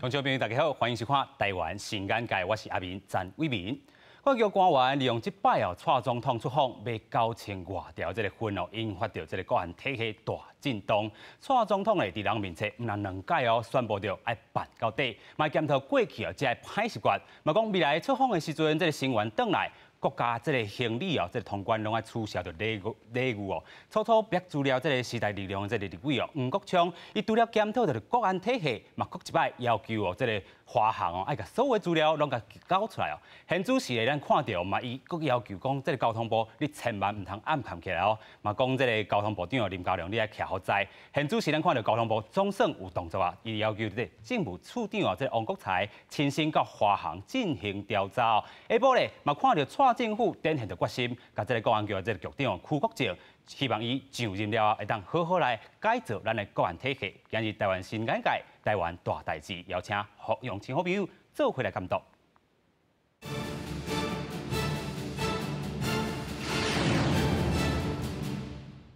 觀眾朋友，大家好，歡迎收看《台灣新眼界》，我是阿明詹偉明。國安局官員利用這擺哦，蔡總統出訪欲九千外條這个份哦，引發著這个國安體系大震動。蔡總統咧佇人面前，毋但兩擺哦，宣布著愛辦到底，嘛檢討過去哦，這个歹習慣，嘛講未來出訪的時陣，這个成員轉來，國家這个行李哦，這个通關攏愛取消著禮遇禮遇哦。初初逼資料這个時代力量這个立委哦，黃國昌，伊除了檢討著國安體系，嘛閣一擺要求哦，這个華航哦，愛共所有資料攏共交出來哦。現主時咱看著嘛，伊閣要求講，這个交通部你千萬毋通掩藏起來哦。嘛講這个交通部長林佳龍，你愛徛予在。現主時咱看著交通部總算有動作啊，伊要求這个政務處長哦，這个王國材親身到華航進行調查哦。下晡咧嘛看著蔡政府展現著決心，共這个國安局這个局長區國正，希望伊上任了後會當好好來改造咱的國安體系。今日台灣新眼界，台灣大代誌，邀請何永清好朋友做伙來監督。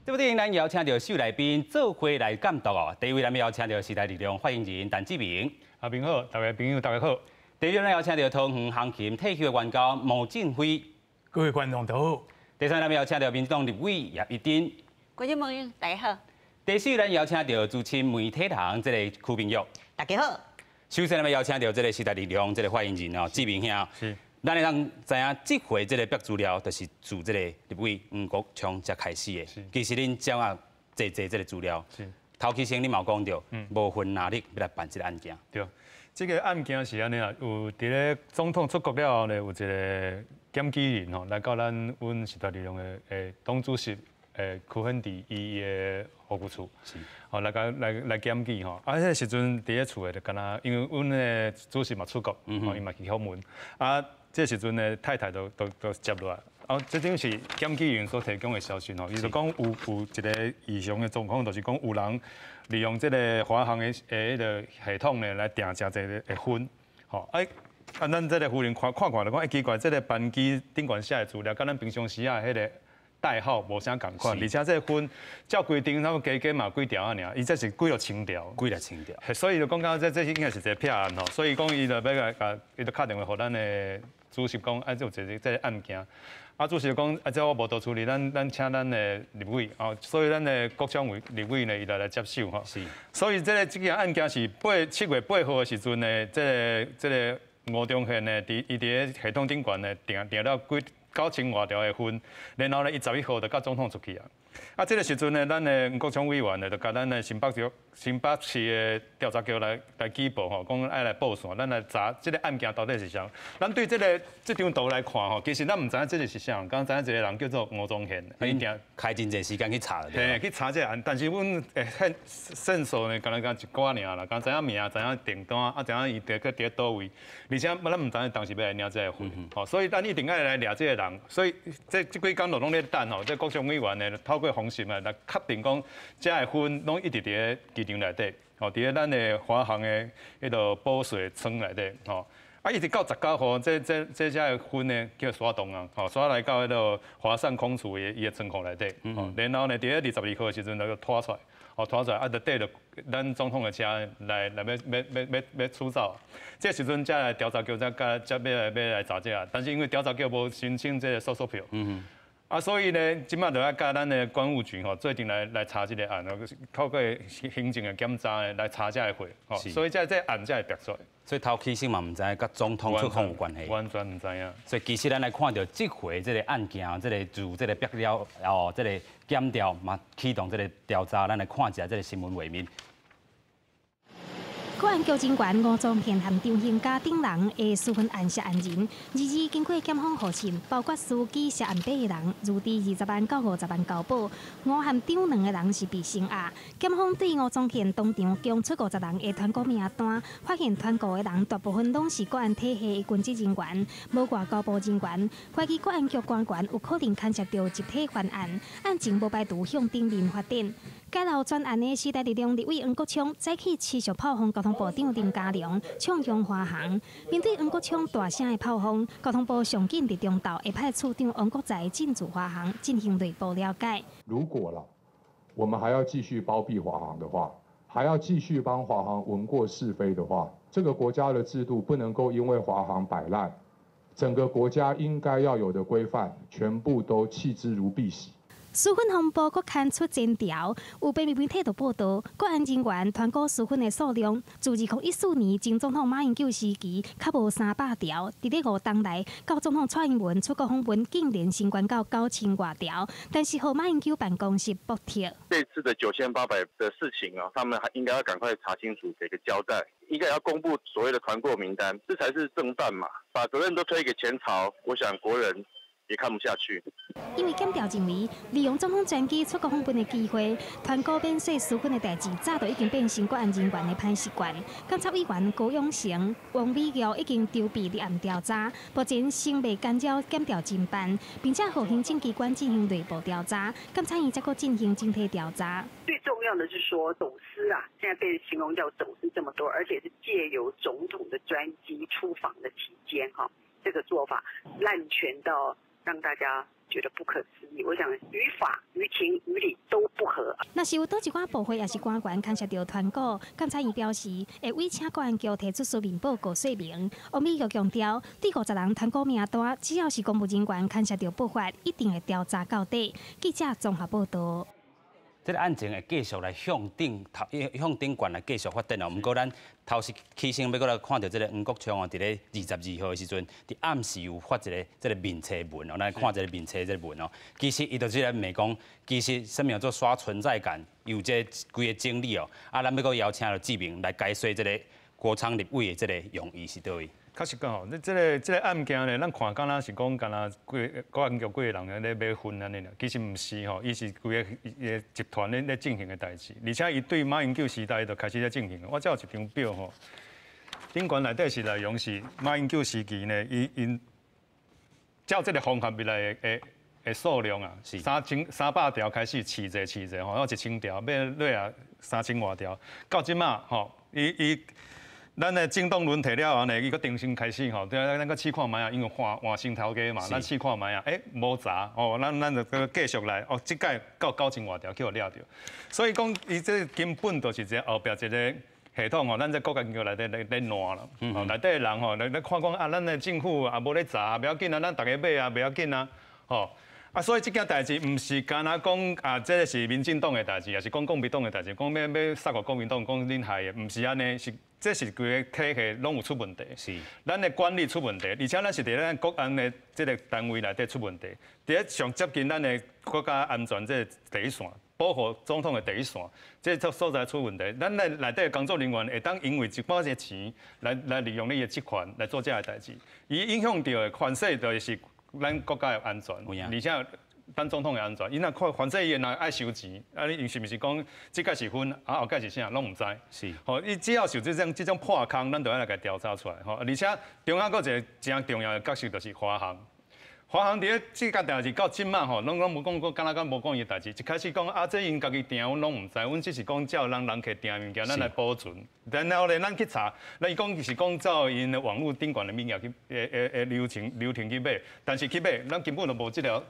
這部電影咱邀請著四位來賓做伙來監督哦。第一位咱邀請著時代力量發言人陳志明。阿明好，大家朋友大家好。第二位咱邀請著桃園航勤退休的員工毛振輝。各位觀眾都好。第三位咱邀請著民進黨立委葉一丁。觀眾朋友大家好。第四位咱邀請著資深媒體人這个柯明玉。大家好。首先咱邀請著這个時代力量這个發言人哦，志明兄。是。咱會當知影，這回這个逼資料，就是自這个立委黃國昌才開始的。其實恁掌握濟濟這个資料。頭起先你嘛有講著，無份拿力欲來辦這个案件。對，這个案件是按呢啦，有佇咧總統出國了後呢，有一个檢舉人吼來到咱阮時代力量的黨主席柯顯智伊的服務處，吼來共來來檢舉吼。啊，彼个時陣佇咧厝的就敢若，因為阮的主席嘛出國，吼伊嘛去訪問，啊，這個時陣呢太太就就就接落來，啊，這種是檢舉人所提供的消息吼，伊就講有有一个異常的狀況，就是講有人利用這个華航的彼个系統呢來訂誠濟的份，吼，啊，啊，咱這个夫人看看看就講，欸，奇怪，這个班機頂懸寫的資料，佮咱平常時啊彼个代號無啥仝款，而且這个份照規定，咱加加嘛幾條仔爾，伊這是幾落千條，幾落千條，所以就講到這這應該是一個騙案吼，所以講伊就欲共共，伊就敲電話予咱的主席講，啊，這有一个這个案件，啊，主席講，啊，這我無得處理，咱咱請咱的立委，哦，所以咱的國昌委立委呢，伊來來接手吼，所以這个這件案件是7月8號的時陣呢，這个這个吳忠憲呢，佇伊佇咧系統頂懸呢訂訂了幾九千外條的份，然後呢，伊11號就佮總統出去啊。啊，這个時陣呢，咱的黃國昌委員呢，就共咱的新北市新北市的調查局來來舉報吼，講愛來報線，咱來查這个案件到底是啥。咱對這个這張圖來看吼，其實咱毋知影這个是啥，敢知影一个人叫做吳宗憲，伊定開真濟時間去查。嘿，去查這个案，但是阮的線線索呢，敢若敢一寡爾啦，敢知影名，知影訂單，啊，知影伊佇去佇佗位，而且咱毋知影當時欲來領這个份，吼，所以咱一定愛來掠這個人。所以這這幾工就攏咧等吼，這國昌委員呢，透過方式啊來確定講，這个份攏一直佇咧機場內底，吼，佇咧咱的華航的彼个保稅倉內底，吼，啊，一直到19號，這這這遮个份呢叫徙動啊，吼，徙來到彼个華善空儲的伊的倉庫內底，吼，然後呢，佇咧22號的時陣就拖出來，吼，拖出來，啊，就綴著咱總統的車來來欲欲欲欲欲出走，這個時陣才來調查局才共才欲來欲來查這个，但是因為調查局無申請這个搜索票。啊，所以呢，這擺就愛佮咱的關務局吼，做陣來來查這个案，透過行政的檢查來查這个貨，吼，所以這這案才會逼出來。所以頭起先嘛毋知佮總統出訪有關係，完全毋知影。所以其實咱來看著這回這个案件，這个自這个逼了哦，這个檢調嘛啟動這个調查，咱來看一下這个新聞畫面。國安局人員吳宗憲和張興嘉等人的私分案涉案人，二二經過檢方予審，包括司機涉案八个人，入佇20萬到50萬交保。吳和張兩個人是被聲押。檢方對吳宗憲當場供出50人的團購名單，發現團購的人大部分攏是國安體系的軍職人員，無外交部人員，懷疑國安局官員有可能牽涉著集體犯案，案情無排除向頂面發展。揭露專案的時代力量立委黃國昌早起持續炮轟交通部長林佳龍，衝向華航。面對黃國昌大聲的炮轟，交通部上緊佇中晝會派處長王國材進駐華航進行內部了解。如果啦，我們還要繼續包庇華航的話，還要繼續幫華航文過飾非的話，這個國家的制度不能夠因為華航擺爛，整個國家應該要有的規範，全部都棄之如敝屣。私粉風波閣牽出前條，有平面媒體就報道，國安人員團購私粉的數量，自2014年前總統馬英九時期較無300條，佇咧5冬內，到總統蔡英文出國訪問，竟然升懸到9000外條，但是予馬英九辦公室駁斥。這次的9800的事情啊，他們還應該要趕快查清楚，給個交代，應該要公布所謂的團購名單，這才是正辦嘛，把責任都推給前朝，我想國人也看不下去。因為檢調認為，利用總統專機出國訪問的機會，團購免稅私粉的代誌，早就已經變成國安人員的歹習慣。監察委員高永成、王美玉已經籌備立案調查，目前尚未干擾檢調偵辦，並且予行政機關進行內部調查，監察院則閣進行整體調查。最重要的是說，走私啊，現在被形容叫走私這麼多，而且是借由總統的專機出訪的期間，哈，這個做法濫權到讓大家覺得不可思議，我想於法、於情、於理都不合。若是有佗一寡部會抑是官員牽涉著團購，監察院表示會委請國安局提出書面報告說明。王美玉強調，對50人團購名單，只要是公務人員牽涉著不法，一定會調查到底。記者綜合報道。這個案情會繼續來向頂頭向頂懸來繼續發展哦。毋過咱頭先起先欲閣來看著這個黃國昌哦，佇咧22號的時陣，佇暗時有發一个這个面冊文哦，咱來看這个面冊這个文哦。其實伊就是咧罵講，其實啥物叫做刷存在感，有這規个整理哦。啊，咱欲閣邀請著志明來解說這个國昌立委的這个用意是佗位。確實講吼，你這个案件呢，咱看敢若是講敢若幾國安局幾個人咧買分按呢爾，其實毋是吼，伊是規个伊集團咧進行的代誌，而且伊對馬英九時代就開始咧進行。我這有一張表吼，頂懸內底是內容是馬英九時期呢，伊𪜶照這个方法入來的數量啊，300條開始飼者飼者吼，到1000條，欲落啊3000外條，到這馬吼，伊伊。咱的政黨輪替了後呢，伊閣重新開始吼，對啊，咱閣試看覓啊，因為換換新頭家嘛，咱試看覓啊，欸，無查哦，咱就閣繼續來，哦，這擺到9000外條去予掠著，所以講伊這根本就是一个後壁一个系統吼，咱這國安局內底咧咧爛啦，哦，內底的人吼，咧咧看講啊，咱的政府也無咧查，袂要緊啊，咱逐家買啊，袂要緊啊，吼。啊，所以這件代誌毋是干焦講啊，這个是民進黨的代誌，抑是講國民黨的代誌，講欲欲殺予國民黨，講恁害的，毋是按呢，是這是規个體系攏有出問題。咱的管理出問題，而且咱是佇咱國安的這个單位內底出問題，佇咧上接近咱的國家安全這个第一線，保護總統的第一線，這個所在出問題。咱內內底的工作人員會當因為一寡个錢來利用你的職權來做這个代誌，伊影響著的反勢就是咱國家的安全，而且咱總統的安全。伊若看，反正伊若愛收錢，啊，你是毋是講這擺是分，啊後擺是啥，攏毋知。吼，伊只要是這種破空，咱就愛來共調查出來。吼，而且中間閣一个誠重要的角色，就是華航。華航佇咧這件代誌到這馬吼，攏攏無講過，敢若敢無講伊的代誌。一開始講啊，這𪜶家己訂，阮攏毋知，阮只是講照人人客訂物件，咱來保存。然後咧，咱去查，咱伊講是講照𪜶的網路頂懸的物件去，會流程去買，但是去買，咱根本就無這條。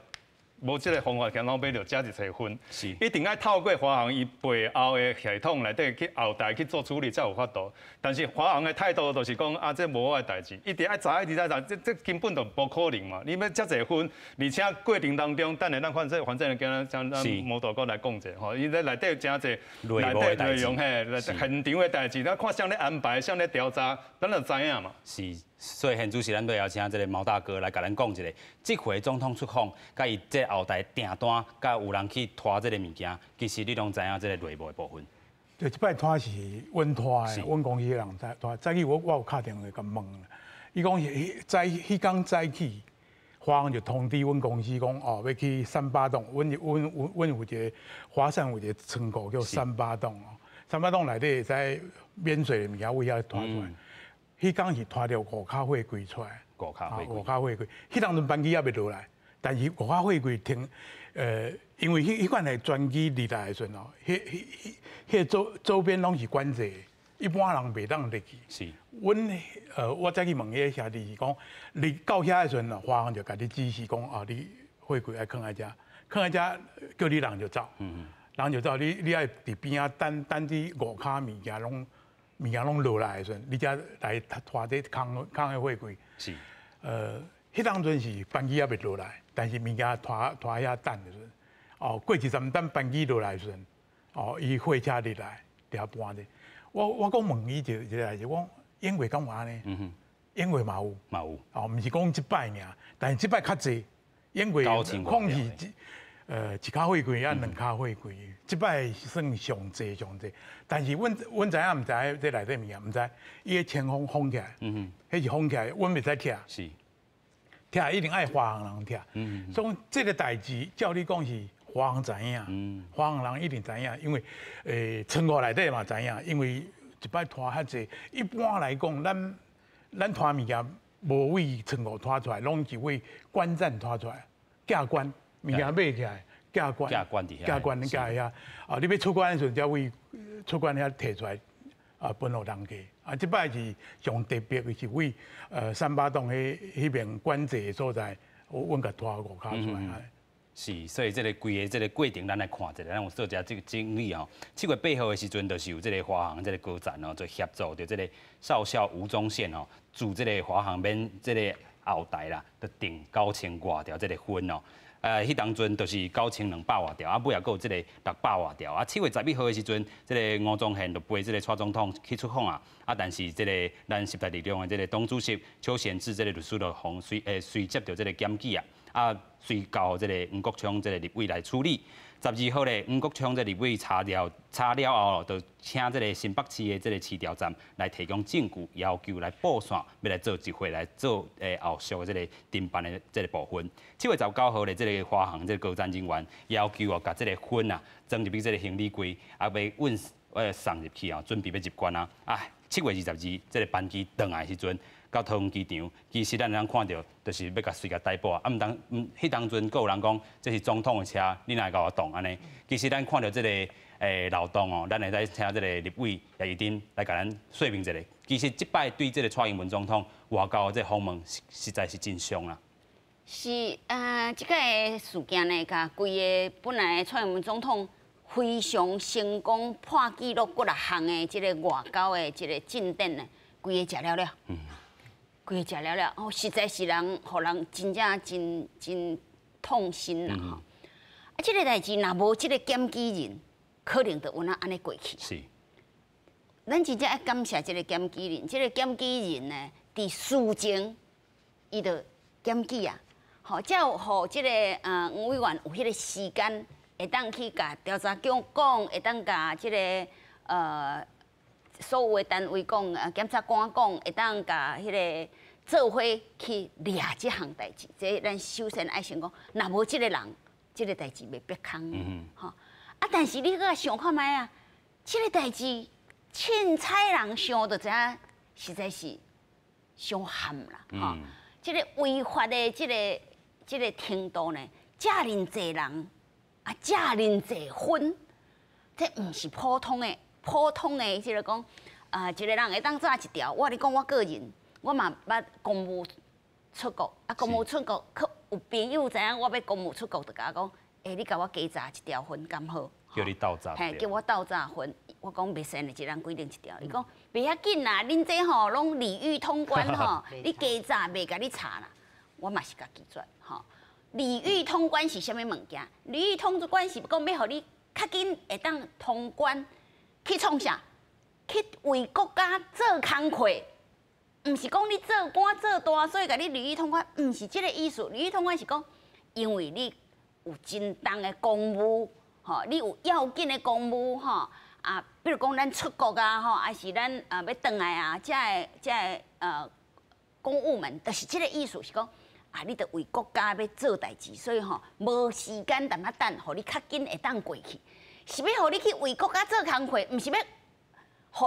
無這个方法，敢若買著遮一濟份，一定愛透過華航伊背後的系統內底去後台去做處理，才有法度。但是華航的態度就是講啊，這無我的代誌，一直愛查，一直愛查，這根本就無可能嘛。你欲遮濟份，而且過程當中，等下咱反正今仔請咱毛大哥來講者吼，伊咧內底誠濟內底內容嘿，現場的代誌，咱看啥咧安排，啥咧調查，咱就知影嘛。是。所以現主時咱都邀請這个毛大哥來共咱講一下，這回總統出訪，佮伊這後台訂單，佮有人去拖這个物件，其實你攏知影這个內幕的部分。對，這擺拖是阮拖的，阮公司的人在拖。早起我有敲電話共問，伊講早彼工早起，華航就通知阮公司講，哦，欲去三八洞，阮有一个華山有一个倉庫叫三八洞哦，三八洞內底會使免稅的物件，為遐拖出來。彼工是拖著五跤貨櫃出來，五跤貨櫃，五跤貨櫃。彼當陣班機猶未落來，但是五跤貨櫃停，因為彼款的專機入來的時陣哦，彼彼彼彼周邊攏是管制，一般人袂當入去。阮我早起問彼个兄弟是講，你到遐的時陣，華航就共你指示講，啊，你貨櫃愛囥佇遮，囥佇遮叫你人就走，人就走，你愛佇邊仔等等這五跤物件攏。物件攏落來的時陣，你才來拖這空空的貨櫃。是。彼當陣是班機猶未落來，但是物件拖拖遐等的時陣，哦，過一陣等班機落來的時陣，哦，伊貨車入來，佇遐搬的。我講問伊一個代誌，我講英國敢有按呢？英國嘛有，嘛有。哦，毋是講這擺爾，但是這擺較濟。英國講是一跤貨櫃啊，兩跤貨櫃，這擺算上濟上濟。但是阮知影毋知影這內底物件，毋知。伊的清風封起來，彼是封起來，阮袂使拆。是。拆一定愛華航人拆。所以這個代誌，照理講是華航知影，華航人一定知影，因為倉庫內底嘛知影，因為一擺拖較濟。一般來講，咱拖物件無為倉庫拖出來，攏是為關站拖出來，寄關物件買起來，寄關，寄關佇遐，寄關寄遐。啊，你欲出關的時陣，才為出關遐提出來，啊，分予人客。啊，這擺是上特別的是為三巴洞彼邊關制的所在，阮共拖五跤出來。是，所以這個規个這個過程，咱來看一下，咱有做者這個整理吼。7月8號的時陣，就是有這個華航這個高層哦，就協助著這個少校吳宗憲哦，自這個華航免這個後台啦，就訂9000外條這個薰哦。彼當陣就是9200外條，啊，尾仔閣有這個600外條。啊，7月11號的時陣，這個吳宗憲就陪這個蔡總統去出訪啊。啊，但是這個咱時代力量的這個黨主席邱顯智這個律師就予隨隨接著這個檢舉啊。啊，隨交予這個黃國昌這個立委來處理。12號咧，黃國昌這立委查了查了後，就請這個新北市的這個市調站來提供證據，要求來布線，欲來做集會來做後續的這個偵辦的這個部分。7月19號咧，這個華航這個高層人員要求哦，共這個薰啊裝入去這個行李櫃，啊，欲運送入去啊，準備欲入關啊。啊，7月22，這個班機轉來的時陣，到桃園機場，其實咱會當看著，就是欲共隨共逮捕啊！啊，毋當，彼當陣閣有人講，這是總統的車，你哪會共我擋按呢？其實咱看著這個漏洞哦，咱會使請這個立委葉宜津來共咱說明一下。其實這擺對這個蔡英文總統外交的這個訪問，實在是真傷啦。是啊，這個事件呢，共規個本來蔡英文總統非常成功破紀錄幾若項的這個外交的這個進展呢，規个食了了。規个食了了，哦，實在是人，予人真正真真痛心啦吼！啊，這個代誌若無這個檢舉人，可能就有哪按呢過去。是。咱真正愛感謝這個檢舉人，這個檢舉人呢，佇事前伊就檢舉啊，吼，才有予這個黃委員有彼個時間，會當去共調查局講，會當共這個所有的單位講，檢察官講，會當共彼個做伙去掠這項代誌。這咱首先愛先講，若無這個人，這個代誌袂變空。吼，啊，但是你閣想看覓啊？這個代誌，凊彩人想就知影，實在是傷譀啦。吼，這個違法的這個程度呢，遮爾濟人啊，遮爾濟薰，這毋是普通的。普通的，這個講，啊，一個人會當紮一條。我共你講，我個人，我嘛捌公務出國，啊，公務出國，去有朋友知影我欲公務出國，就共我講，欸，你共我加紮一條薰敢好？叫你鬥紮。嘿，叫我鬥紮薰，我講袂使呢，一人規定一條。伊講袂要緊啦，恁這吼攏禮遇通關吼，你加紮袂共你查啦。我嘛是共拒絕吼。禮遇通關是啥物物件？禮遇通關是講欲予你較緊會當通關。去創啥？去為國家做工課，毋是講你做官做大，所以共你禮遇通關，毋是這個意思。禮遇通關是講，因為你有真重的公務，吼，你有要緊的公務，吼啊，比如講咱出國啊，吼，還是咱欲轉來啊，這个這个公務們，就是這個意思，是講啊，你著為國家欲做代誌，所以吼，無時間淡薄等，予你較緊會當過去。是欲予你去為國家做工課，毋是欲予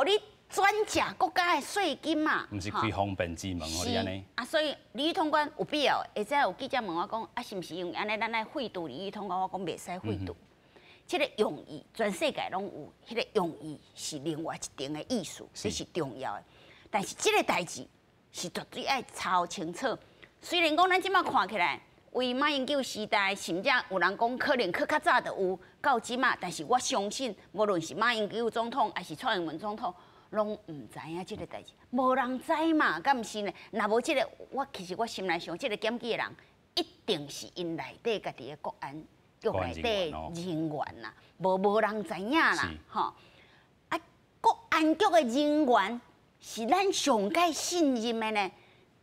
你轉食國家的稅金嘛？毋是開方便之門，予你按呢。啊，所以禮遇通關有必要。會使有記者問我講，啊，是毋是因為按呢，咱愛廢除禮遇通關？我講袂使廢除。這個用意，全世界攏有，彼個用意是另外一層的意思，這是重要的。但是這個代誌是絕對愛查清楚。雖然講咱這馬看起來，為馬英九時代，甚至有人講可能閣較早就有到這馬，但是我相信，無論是馬英九總統，還是蔡英文總統，攏毋知影這个代誌，無人知嘛，敢毋是呢？若無這个，我其實我心內想，這个檢舉的人一定是𪜶內底家己的國安局內底人員啦，無人知影啦，吼！啊，國安局的人員是咱上蓋信任的呢，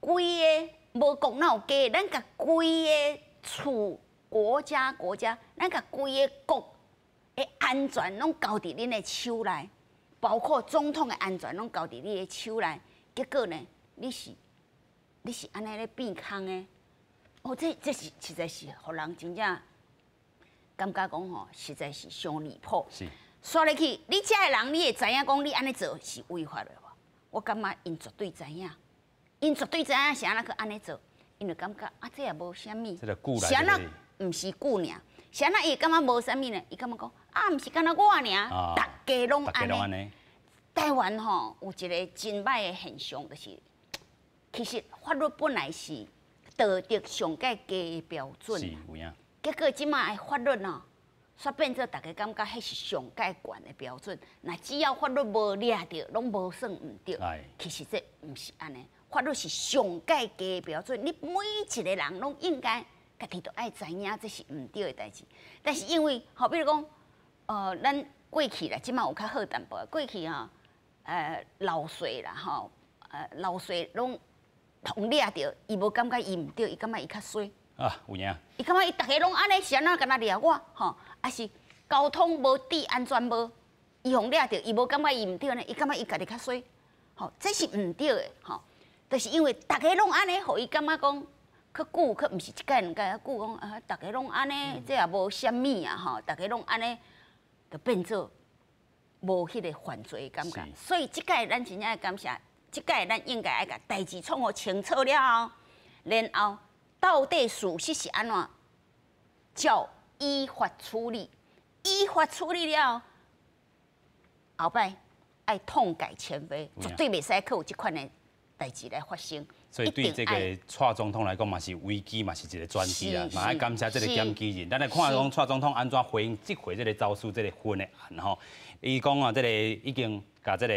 規个無講哪有假，咱共規个厝國家國家，咱共規個國的安全攏交佇恁的手內。包括總統的安全攏交佇你的手內，結果呢，你是按呢咧變空的，哦，這是實在是予人真正感覺講吼，實在是傷離譜。是。煞落去，你遮的人，你會知影講你按呢做是違法的無？我感覺𪜶絕對知影，𪜶絕對知影是按怎去按呢做，𪜶就感覺啊，這也無啥物。這個久來。是按怎？毋是久爾，是按怎伊會感覺無啥物呢？伊感覺講啊，毋是干焦我爾，逐家攏按呢。台灣吼有一個真歹的現象，就是其實法律本來是道德上蓋低的標準，是有影。結果這馬的法律吼，煞變做大家感覺彼是上蓋懸的標準。若只要法律無掠著，攏無算毋對。其實這毋是按呢，法律是上蓋低的標準，你每一個人攏應該家己都愛知影這是毋對的代誌。但是因為，好比如講，咱過去啦，這馬有較好淡薄。過去吼。老歲啦吼，老歲攏予掠著，伊無感覺伊毋對，伊感覺伊較衰。啊，有影。伊感覺伊逐家攏按呢，是按怎敢若掠我吼？抑是交通無繫安全帽，伊予掠著，伊無感覺伊毋對呢，伊感覺伊家己較衰。吼，這是毋對的吼，就是因為逐家攏按呢，予伊感覺講，較久，較毋是一擺兩擺，較久講啊，逐家攏按呢，這也無啥物啊吼，逐家攏按呢，就變做。無彼個犯罪的感覺，所以這擺咱真正愛感謝，這擺咱應該愛共代誌創予清楚了後，然後到底事實是按怎，照依法處理，依法處理了後，後擺愛痛改前非，絕對袂使閣有這款的代誌來發生。所以對這個蔡總統來講，嘛是危機，嘛是一個轉機啦。嘛愛感謝這個檢舉人。咱來看講蔡總統按怎回應這回這個走私這個薰的案吼。伊講啊，這個已經共這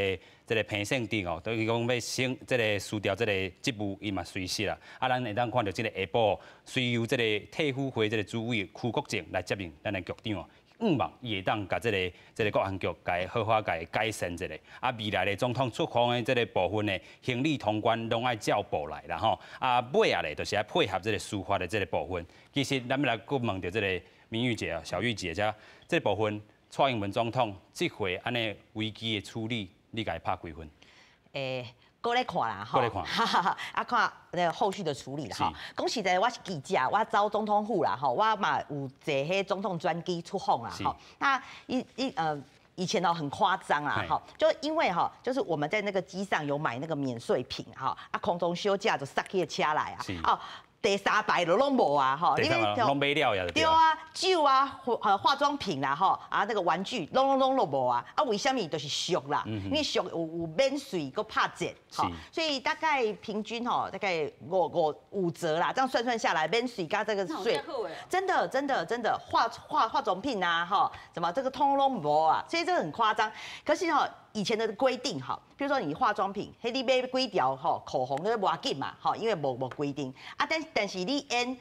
個彭勝竹哦，等於講欲升這個辭掉這個職務，伊嘛隨時啦。啊，咱會當看著這個下晡，隨由這個退輔會這個主委邱國正來接任咱的局長。向望伊會當共這個國安局共好好共改善一下。啊，未來的總統出訪的這個部分的行李通關攏愛照部來啦吼。啊，尾仔咧就是愛配合這個司法的這個部分。其實咱欲來閣問著這個明玉姐啊、小玉姐遮這個部分，蔡英文總統這回按呢危機的處理，你共伊拍幾分？閣咧看啦，吼，啊看那個後續的處理啦，吼。講實在，我是記者，我走總統府啦，吼，我嘛有坐彼總統專機出訪啦，吼。那以前哦很誇張啦，吼，就因為哈，就是我們在那個機上有買那個免稅品，哈，啊空中小姐就塞去車內啊，哦。第三排就攏無啊，吼，因為攏買了呀，對啊，酒啊，化妝品啦，吼，啊那個玩具，攏攏攏攏無啊，啊為啥物？就是俗啦，因為俗有免稅，閣拍折，吼，所以大概平均吼，大概五折啦，這樣算算下來，免稅加這個稅，真的真的真的化妝品啊，哈，怎麼這個通攏無啊，所以這個很誇張。可是吼，以前的規定哈，比如說你化妝品，彼你買幾條吼口紅，那無要緊嘛，吼，因為無規定啊。但是你煙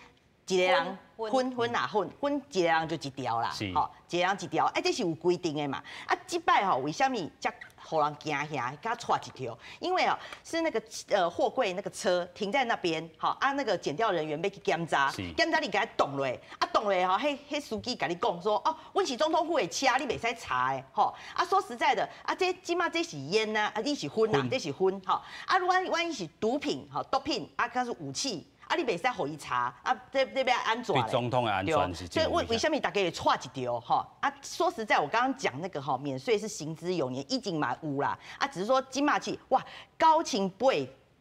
一個人薰薰啊薰薰一個人就一條啦，吼，一個人一條，哎，這是有規定的嘛。啊，這擺吼為啥物才予人驚嚇，共掣一條？因為哦是那個貨櫃那個車停在那邊，吼啊那個檢調人員欲去檢查，檢查你共伊擋落，啊擋落吼，彼司機共你講說，哦，阮是總統府的車，你袂使查的，吼。啊說實在的，啊這這馬這是煙啊，啊你是薰啊，這是薰，吼。啊萬一是毒品，吼毒品，啊閣是武器。啊！你袂使予伊查，啊，這欲按怎？對總統的安全是。所以為啥物大家會掣一條？吼啊！說實在，我剛剛講那個吼免稅是行之有年，以前嘛有啦。啊，只是說這馬起哇，九千八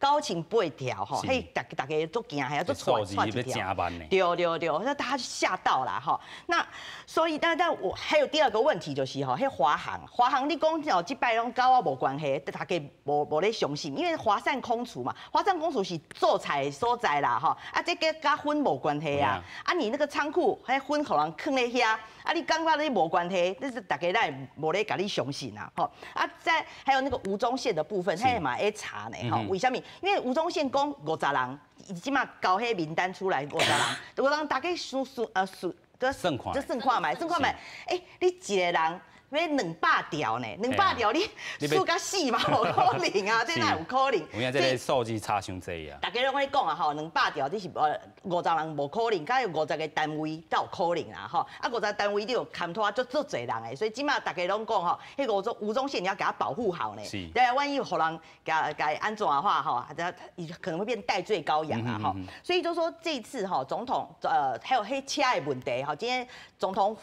9800條吼，彼逐逐家足驚，還要足掣掣一條。對對對，那大家就嚇到啦吼。那所以，但我還有第二個問題就是吼，彼華航，華航你講哦，這擺攏佮我無關係，大家無咧相信，因為華善空廚嘛，華善空廚是做菜的所在啦吼，啊，這個佮薰無關係啊，啊，你那個倉庫，彼薰予人囥咧遐，啊，你感覺你無關係，這是大家咱無咧共你相信啊，吼，啊，再還有那個吳宗憲的部分，彼嘛愛查呢，吼，為啥物？因為吳宗憲講50人，伊這馬交彼名單出來五十人，50人大家算算算，算看，這算看覓，算看覓，欸，你一個人欲200條呢？200條你輸甲死嘛？無可能啊！這哪有可能？有影這個數字差傷濟啊！大家攏咧講啊吼，200條你是50人無可能，佮有50個單位才有可能啦吼。啊，50個單位你有牽拖足足濟人的，所以這馬大家攏講吼，彼個吳宗憲你要共伊保護好呢。對啊，萬一予人共伊按怎的話吼，他可能會變代罪羔羊啊吼。所以就說這一次吼，總統還有彼車的問題吼，今天總統府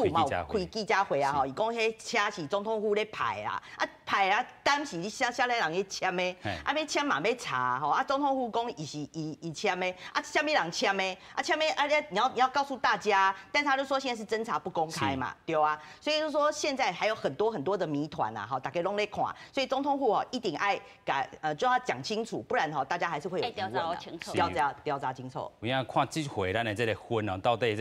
嘛有開記者會啊吼，伊講彼車是總統府咧派啦，啊派啊，當時你啥啥物人去簽的，啊欲簽嘛欲查吼，啊總統府講伊是伊簽的，啊啥物人簽的，啊簽的啊你要告訴大家，但他就說現在是偵查不公開嘛，對啊，所以就說現在還有很多很多的謎團啊，吼，大家攏咧看，所以總統府哦一定愛共就要講清楚，不然吼大家還是會有疑問的。調查清楚。有影看這回咱的這個薰哦，到底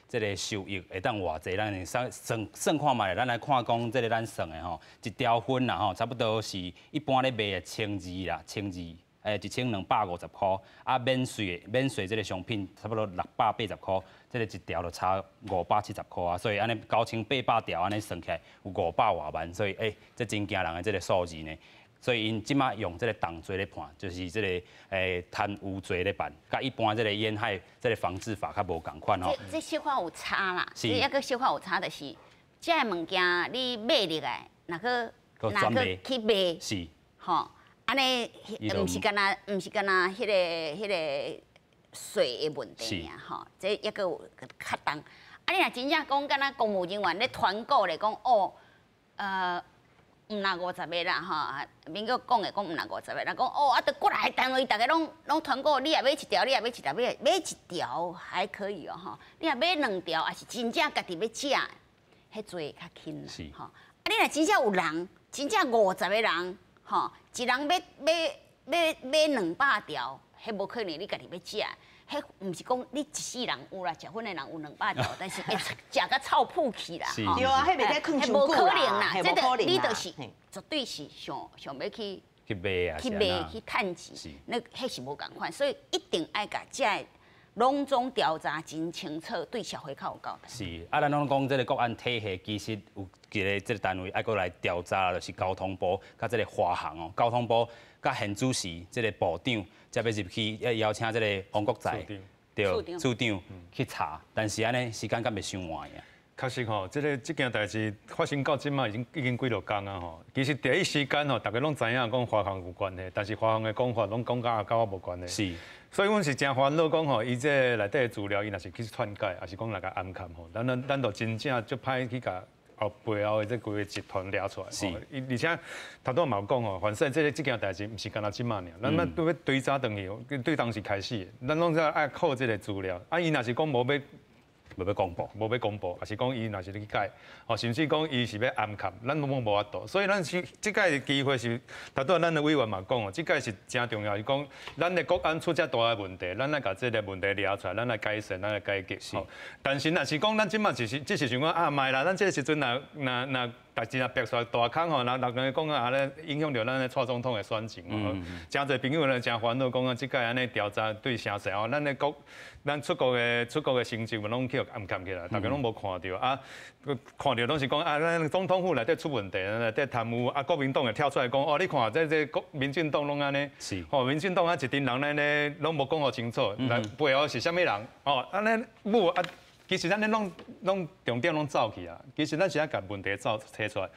這個收益會當偌濟？咱會算算算看覓，咱來看講這個咱算的吼，一條薰啦吼，差不多是一般咧賣的千二啦，千二，1250箍，啊免稅這個商品差不多680塊，這個一條就差570塊啊，所以按呢9800條按呢算起來有500外萬，所以這真驚人的這個數字呢。所以𪜶這馬用這個重罪咧判，就是這個貪污罪咧辦，佮一般這個煙害這個防治法較無仝款吼。這小可有差啦，這抑閣小可有差，就是這个物件你買入來，若閣若閣去賣，吼，按呢毋是干焦彼個稅的問題爾吼，這抑閣有較重。啊，你若真正講敢若公務人員咧團購咧講哦，毋若50個啦吼，民國講的講毋若50個，若講哦啊，著過來單位，逐家攏團購，你也買一條，你也買一條，買一條還可以哦吼，你若買兩條，也是真正家己欲食，彼罪較輕啦吼。啊，你若真正有人，真正50個人，吼，一人欲買200條，彼無可能你家己欲食。彼毋是講你一世人有啦，食薰的人有200條，但是會食甲臭噗去啦。對啊，彼袂使囥無可能啦，這個你就是絕對是想想欲去去賣啊，去賣去趁錢，那彼是無仝款，所以一定愛共這个攏總調查真清楚，對社會較有交代。是，啊，咱攏講這個國安體系其實有一個這個單位愛閣來調查，就是交通部佮這個華航哦，交通部佮現主時這個部長。才欲入去，要邀請這個王國材對處長去查，但是按呢時間敢袂傷晚啊？確實吼，這件代誌發生到這馬已經幾落工啊吼。其實第一時間吼，大家攏知影講華航有關係，但是華航的講法攏講佮我無關係。所以阮是誠煩惱講吼，伊這內底的資料，伊若是去篡改，抑是講來共掩藏吼，咱就真正足歹去共後背後的這規个集團掠出來。而且頭拄嘛有講吼，反正這件代誌毋是干焦這馬爾，咱欲追查轉去，對當時開始，咱攏是愛靠這個資料。啊，伊若是講無欲無欲公布，無欲公布，抑是講伊若是咧去改，吼，甚至講伊是欲掩藏，咱攏無法度。所以咱是這擺的機會是，頭拄仔咱的委員嘛講哦，這擺是誠重要，是講咱的國安出遮大的問題，咱來共這个問題掠出來，咱來改善，咱來解決。但是若是講咱這馬只是想講啊，莫啦，咱這个時陣若代誌若爆出來大空吼，人人講啊，咧影響著咱的蔡總統的選情。誠濟朋友咧誠煩惱，講啊，這擺按呢調查對啥勢哦，咱的國，咱出國的成績嘛攏去掩藏起來，大家攏無看著啊，看著攏是講啊，咱總統府內底出問題，內底貪污啊，國民黨會跳出來講，哦，你看這國民進黨攏按呢，吼，民進黨啊一陣人咧咧攏無講予清楚，來背後是啥物人？哦，按呢無啊。其實咱咧攏重點攏走去啊！其實咱是愛共問題走提出來。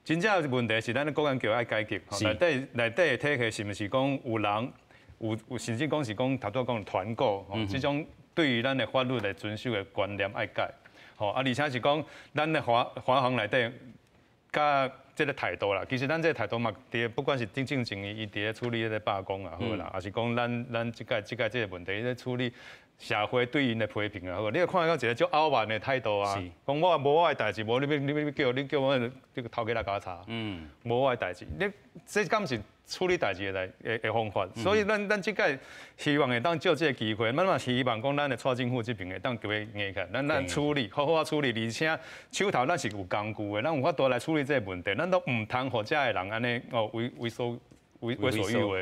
真正問題是咱的國安局愛改革，內底的體系是毋是講有人有甚至講是講頭拄講團購，這種對於咱的法律的遵守的觀念愛改。吼啊，而且是講咱的華航內底。佮這个态度啦，其实咱这个态度嘛，伫不管是丁进前伊伫咧处理彼个罢工也好啦，抑是讲咱这届这个问题咧处理社会对𪜶的批评也好，你会看到一个足傲慢的态度啊，讲我无我的代志，无你要叫我这个头家来共我查，无我的代志，你这敢是处理代志的来的的方法？所以咱这届希望会当借这个机会，咱嘛希望讲咱的蔡政府这边会当叫伊硬起来，咱处理好好仔处理，而且手头咱是有工具的，咱有法度来处理这个问题，咱都毋通予遮的人按呢哦为所欲为。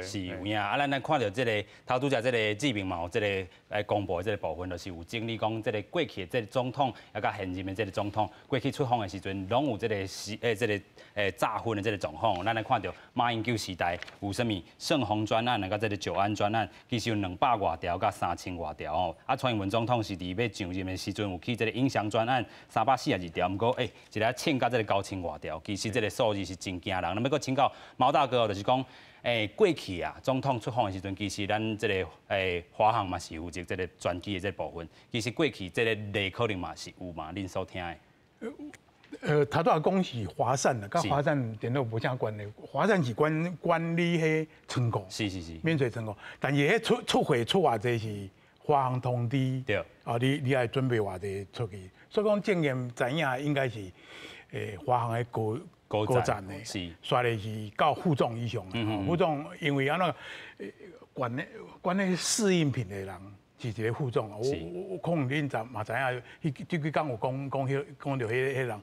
是有影啊！咱看著这个头拄才这个志明嘛有这个来公布的这个部分，就是有整理讲这个过去的这个总统，抑佮现任的这个总统过去出访的时阵，拢有这个时诶这个诶诈婚的这个状况。咱来看著马英九时代有啥物盛虹专案，佮这个九安专案，其实有200外条佮3000外条哦。啊，蔡英文总统是伫欲上任的时阵有去这个永祥专案342条，毋过欸，一下凊到这个9000外条，其实这个数字是真惊人。那么阁请教毛大哥，就是讲，欸，过去啊，总统出访的时阵，其实咱这个华航嘛是负责这个专机的这个部分。其实过去这个例可能嘛是有嘛，恁所听的。头拄仔讲是华善的，佮华善电脑无啥关系。华善是管理彼仓库，免税仓库。但是彼出货出偌济是华航通知，啊，你爱准备偌济出去。所以讲证验知影应该是华航的高高层的，煞咧是到副总以上的。副总因为按怎管彼试印品的人是一个副总，我可能恁知嘛知影，彼这几工有讲讲彼讲著彼人，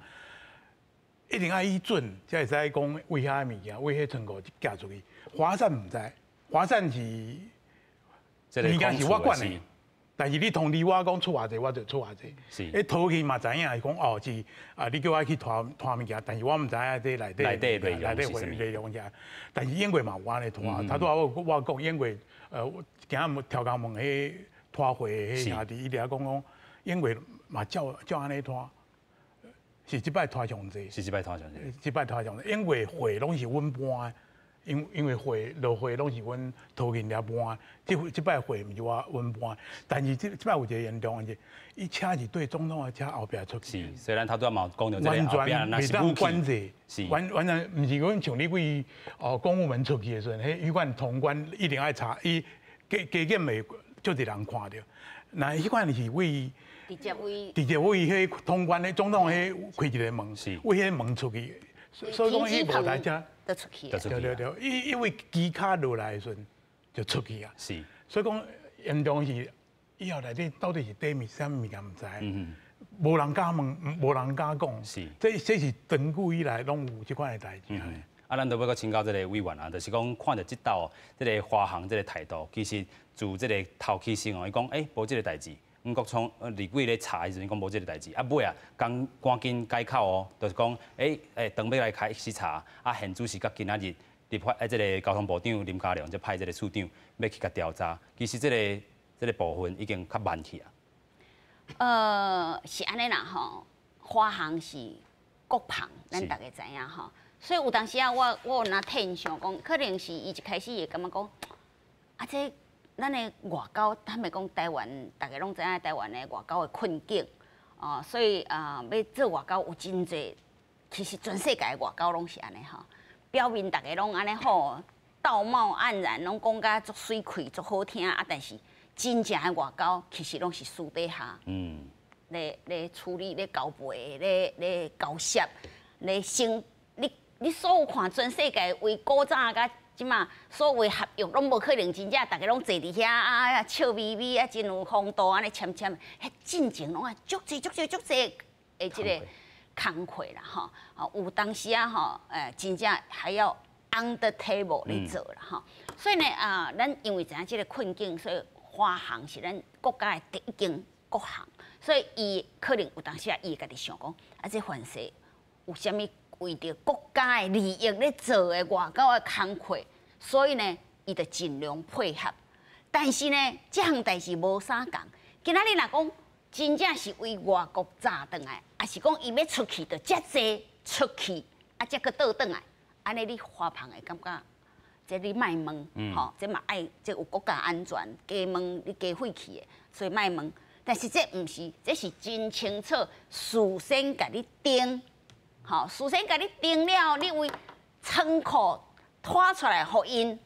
一定爱伊准，才会使讲为遐物件，为彼仓库寄出去。华善毋知，华善是物件是我管的。但是你通知我讲出偌济，我就出偌济。彼拖去嘛知影是讲哦是啊，你叫我去拖拖物件，但是我毋知影这内底内底内内底内容啥。但是英国嘛有按呢拖，头拄仔我讲英国，今仔调工问彼拖货彼兄弟，伊伫遐讲讲英国嘛照照按呢拖，是这摆拖上济。是这摆拖上济。这摆拖上济，因为货拢是阮搬的。因为货落货拢是阮托运遐搬，这摆货毋是我阮搬，但是这摆有一个严重的是，伊车是对总统的车后壁出去。是，虽然头拄仔嘛有讲著这个后壁那是武器，是完全毋是讲像你对哦公务门出去的时阵，彼彼款通关一定爱查，伊加加减会足济人看著。那彼款是为直接为直接为彼通关的总统彼开一个门，为彼门出去，所以讲伊无台车。就出去，对对对，因为机卡落来的时阵就出去啊。所以讲严重是以后内底到底是底物啥物件毋知，无人敢问，无人敢讲。这是长久以来拢有这款的代志。啊，咱都欲阁请教这个委员啊，就是讲看著这道这个华航这个态度，其实自这个头起先哦，伊讲欸无这个代志。黄国昌立委咧查的时阵讲无这个代志，啊尾啊，赶赶紧改口哦，就是讲欸当欲来开始查，啊现主是到今仔日立法这个交通部长林佳龙才派这个处长欲去共调查，其实这个部分已经较慢去啊。是按呢啦吼，华航是国航，咱大家知影吼，所以有当时啊，我有若天想讲，可能是伊一开始会感觉讲，啊这。咱的外交，坦白讲，台湾大家拢知影台湾的外交的困境，哦，所以啊，欲做外交有真济，其实全世界的外交拢是按呢吼，表面大家拢按呢好，道貌岸然，拢讲甲足媠气、足好听啊，但是真正的外交其实拢是私底下，咧处理、咧交陪、咧交涉、咧先，你所有看全世界为古早甲这马所有合约拢无可能真正逐家拢坐伫遐啊笑眯眯啊，真有风度按呢签签，彼进前拢爱足济足济足济的这个工课啦吼，啊有当时啊吼，真正还要 on the table 咧做啦吼，所以呢啊，咱因为知影这个困境，所以华航是咱国家的第一间国航，所以伊可能有当时啊，伊会家己想讲，啊这凡势有啥物为著国家的利益咧做的外交的工课，所以呢，伊就尽量配合。但是呢，这项代志无相仝。今仔日若讲真正是为外国炸转来，抑是讲伊欲出去就遮济出去，啊，才阁倒转来，按呢你华航会感觉，这你莫问，吼，这嘛爱这有国家安全，加问你加费气的，所以莫问。但是这毋是，这是真清楚，事先共你定。吼，事先共你定了，你為倉庫拖出來予𪜶，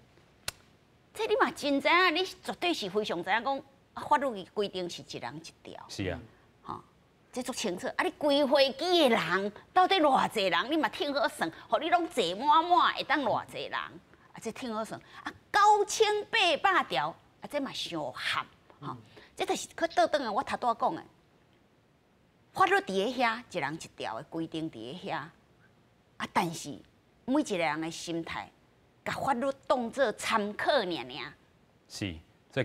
這你嘛真知影，你絕對是非常知影講，法律的規定是一人一條。吼，這足清楚。啊，你規飛機的人到底偌濟人，你嘛聽好算，予你攏坐滿滿，會當偌濟人？啊，這聽好算。啊，9800條，啊，這嘛傷含，吼。這就是去倒轉來，我頭拄仔講的，法律佇咧遐，一人一條的規定佇咧遐。啊，但是每一個人的心態，共法律當做參考爾爾。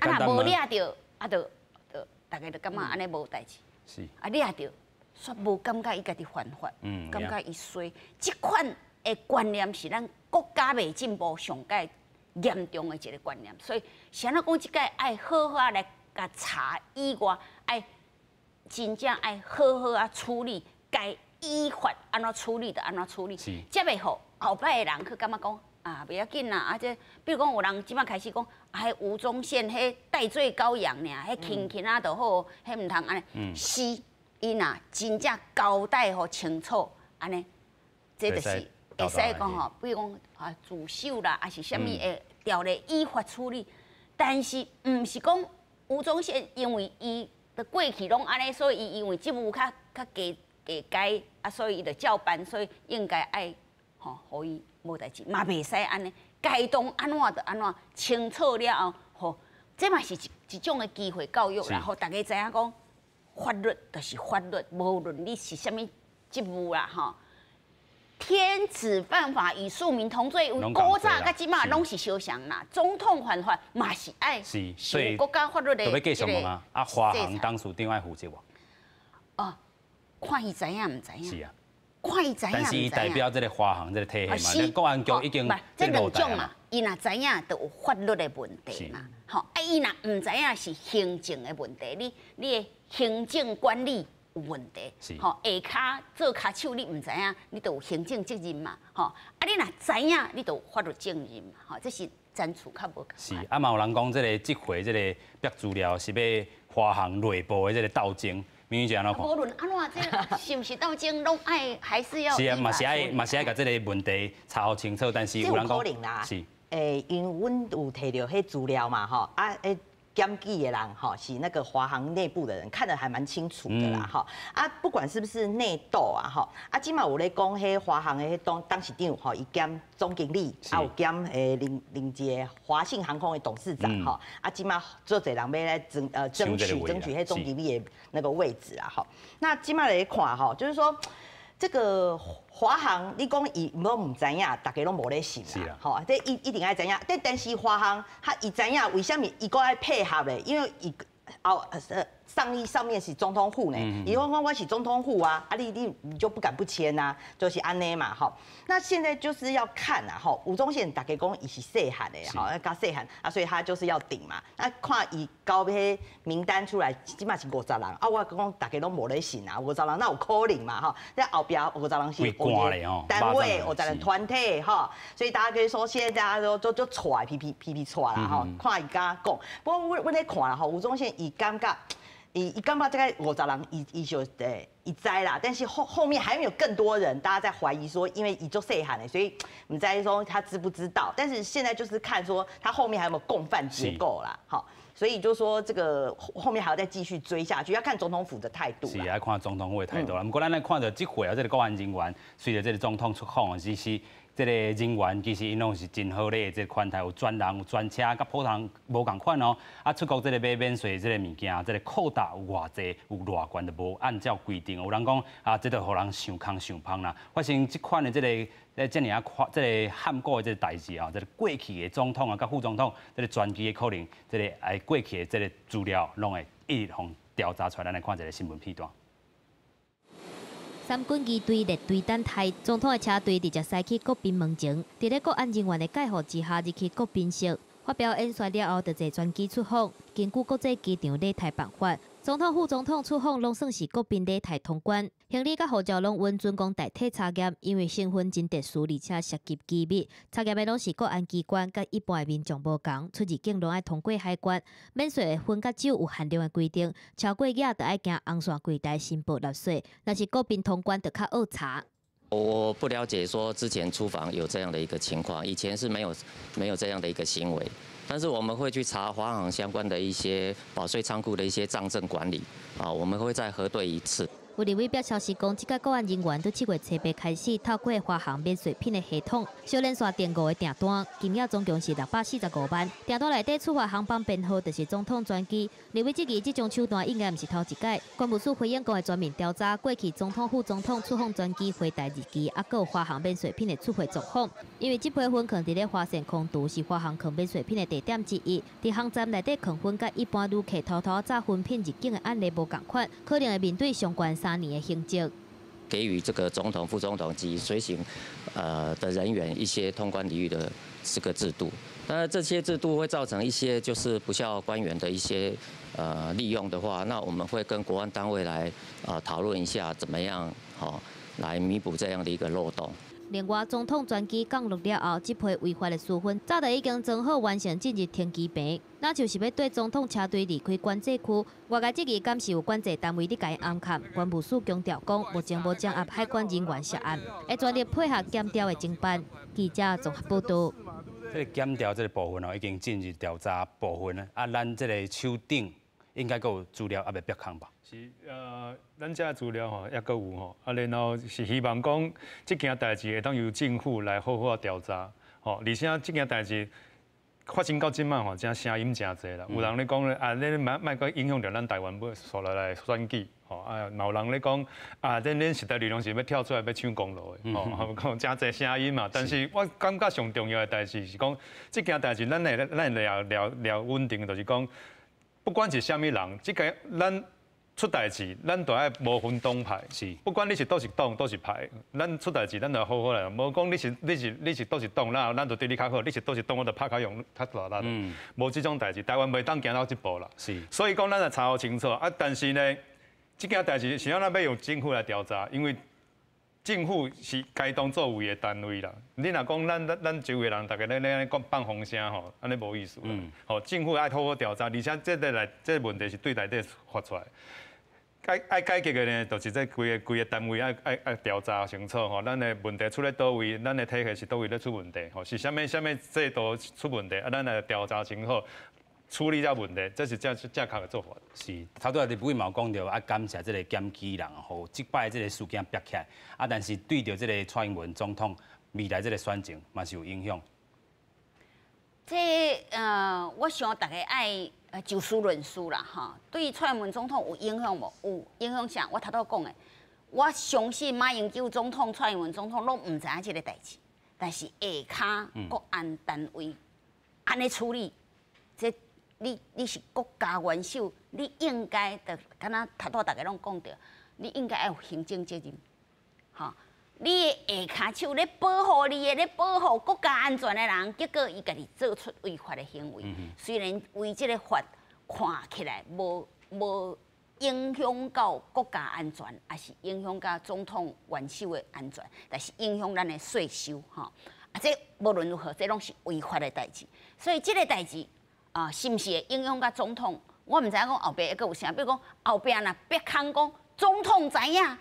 啊，若無掠著，啊，就就大家就感覺按呢無代誌。啊，掠著，煞無感覺伊家己犯法，感覺伊衰。這款的觀念是咱國家未進步上蓋嚴重的一個觀念。所以，是按怎講？這屆愛好好來共查以外，愛真正愛好好啊處理，該依法按怎處理就按怎處理，才袂予後擺的人去感覺講啊，袂要緊啦。啊，這比如講有人這擺開始講，啊，彼吳宗憲彼代罪羔羊爾，彼輕輕仔就好，彼毋通按呢。是，伊若真正交代予清楚，按呢，這就是會使講吼，比如講啊自首啦，抑是啥物會條例依法處理。但是毋是講吳宗憲因為伊的過去攏按呢，所以伊因為職務較較低低階啊，所以伊就照辦，所以應該愛吼，予伊無代誌，嘛袂使按呢，該當按怎就按怎，清楚了後，吼，這嘛是一一種的機會教育啦，予大家知影講，法律就是法律，無論你是啥物職務啦，吼。天子犯法與庶民同罪，由古早到這馬攏是相像啦。總統犯法嘛是愛受國家法律的。就欲繼續問啊，啊，華航董事長愛負責無？哦，看伊知影毋知影？是啊，看伊知影。但是伊代表這個華航這個體系嘛，國安局已經這兩種嘛，伊若知影，就有法律的問題嘛。吼，啊，伊若毋知影是行政的問題，你你的行政管理有問題，吼，下跤做跤手你毋知影，你就有行政責任嘛，吼，啊，你若知影，你就有法律責任嘛，吼，這是層次較無仝。是，啊，嘛有人講這個這回這個爆資料是欲華航內部的這個鬥爭，明玉姐按怎看？無論按怎，這是毋是鬥爭，攏愛還是要。是啊，嘛是愛嘛是愛共這個問題查予清楚，但是有人講，是，欸，因為阮有提著彼資料嘛，吼，啊，欸。檢舉的人吼是那個華航內部的人，看得還蠻清楚的啦，吼啊，不管是不是內鬥啊，吼啊，這馬有咧講，彼華航的彼董董事長吼，伊兼總經理，啊有兼欸另另一個華信航空的董事長吼，啊，這馬足濟人欲來爭呃爭取爭取彼總經理的那個位置啊，吼，那這馬來看吼，就是說這個華航，你講伊攏毋知影，大家攏無咧信啦，吼，這一一定愛知影。但但是華航，他伊知影為啥物伊閣愛配合咧？因為伊後呃上一上面是總統府呢，伊講講我是總統府啊，啊你你你就不敢不簽啊，就是按呢嘛，吼。那現在就是要看啊，吼，吳宗憲大家講伊是細漢的，吼，較細漢啊，所以他就是要頂嘛。那看伊交彼名單出來，這馬是五十人，啊，我講大家攏無咧信啊，五十人哪有可能嘛，吼。這後壁五十人是單位，五十人團體，吼，所以大家可以說，現在大家都都都揣皮皮皮皮揣啦，吼，看伊敢講。不過阮阮咧看啦，吼，吳宗憲伊感覺。伊伊感覺這個五十人，伊伊就對伊知啦，但是後後面還沒有更多人，大家在懷疑說，因為伊足細漢的，所以毋知說他知不知道。但是現在就是看說他後面還有沒有共犯結構啦，好，所以就說這個後面還要再繼續追下去，要看總統府的態度。是啊，看總統府的態度啦。毋過咱來看著這回啊，這個國安人員隨著這個總統出訪，其實這個人員其實𪜶攏是真好禮，這個款待有專人有專車，佮普通無仝款哦。啊，出國這個買免稅這個物件，這個扣打有偌濟，有偌懸，就無按照規定。有人講啊，這就予人想空想芳啦。發生這款的這個咧遮爾仔寬，這個撼國的這個代誌啊，這個過去的總統啊，佮副總統，這個專機的可能，這個愛過去的這個資料，攏會一直予調查出來。咱來看一個新聞片段。三軍儀隊列隊等待，總統的車隊直接駛去國賓門前，佇咧國安人員的蓋護之下入去國賓室，發表演說了後，就坐專機出訪。根據國際機場禮待辦法，總統、副總統出訪攏算是國賓禮待通關，行李佮護照攏允准講代替查驗，因為身份真特殊，而且涉及機密。查驗的攏是國安機關，佮一般的民眾無仝，出入境攏愛通過海關。免稅的薰佮酒有限量的規定，超過額就愛行紅線櫃台申報納稅。若是國賓通關，就較惡查。我不了解說之前出訪有這樣的一個情況，以前是沒有這樣的一個行為，但是我們會去查華航相關的一些保稅倉庫的一些帳證管理，啊，我們會再核對一次。有立委表示講，這個國安人員對7月初八開始透過華航免稅品的系統，小連續訂五個訂單，金額總共是645萬。訂單內底觸發航班編號就是總統專機。立委質疑這種手段應該毋是頭一擺。關務署回應講會全面調查過去總統、副總統出訪專機回台日期，抑閣有華航免稅品的出貨狀況。因為這批粉囥佇咧華盛空廚是華航囥免稅品的地點之一，佇航站內底囥粉，佮一般旅客偷偷紮粉品入境的案例無仝款，可能會面對相關3年的刑責。給予這個總統、副總統及隨行的人員一些通關禮遇的這個制度，當然這些制度會造成一些就是不肖官員的一些利用的話，那我們會跟國安單位來討論一下，怎麼樣好來彌補這樣的一個漏洞。另外，總統專機降落了後，這批違法的私粉早就已經裝好完成進入停機坪，若就是欲綴總統車隊離開管制區。外界質疑，敢是有管制單位佇共𪜶暗崁？關務署強調講，目前無掌握海關人員涉案，會全力配合檢調的偵辦。記者綜合報導。這個檢調這個部分哦，已經進入調查部分啊，咱這個手頂應該閣有資料猶未煏空吧？是咱這資料吼猶閣有吼，啊，然後是希望講這件代誌會當由政府來好好調查，吼，而且這件代誌發生到這擺吼，真聲音誠濟啦。有人咧講咧，啊，你莫莫閣影響著咱台灣欲紲落來選舉，吼，啊，嘛有人咧講，啊，恁時代力量是欲跳出來欲搶功勞的，吼，講誠濟聲音嘛。但是我感覺上重要的代誌是講，這件代誌咱會掠掠掠穩定，就是講，不管是啥物人，這個咱出代誌，咱都愛無分黨派。不管你是佗一黨，佗一派，咱出代誌，咱就好好來。無講你是佗一黨，咱就對你較好；你是佗一黨，我就拍較用較大力。無這種代誌，台灣袂當行到這步啦。所以講，咱來查予清楚啊。但是呢，這件代誌是按怎欲用政府來調查，因為政府是該當作為的單位啦。你若講咱周圍人逐家咧講放風聲吼，按呢無意思。吼，政府愛好好調查，而且這個來這個問題是對內底發出來。愛解決的呢，就是這規个規个單位愛調查清楚吼，咱的問題出咧佗位，咱的體系是佗位咧出問題，吼，是啥物啥物制度出問題，啊，咱來調查清楚，處理這問題，這是正正確的做法。是，頭拄仔立委嘛有講著，啊，感謝這個檢舉人吼，這擺這個事件煏起來，啊，但是對著這個蔡英文總統未來這個選情嘛是有影響。這我想大家愛就事論事啦，哈。對蔡英文總統有影響無？有影響啥？我頭拄講的，我相信馬英九總統、蔡英文總統攏毋知影這個代誌，但是下跤國安單位按呢處理，這你是國家元首，你應該就敢若頭拄大家攏講著，你應該愛有行政責任，哈。你的下跤手咧保護你的，咧保護國家安全的人，結果伊家己做出違法的行為。雖然違這個法看起來無影響到國家安全，抑是影響到總統元首的安全，但是影響咱的稅收吼。啊，這無論如何，這攏是違法的代誌。所以這個代誌啊，是毋是會影響到總統？我毋知影講後壁會閣有啥，比如講後壁若煏空講總統知影。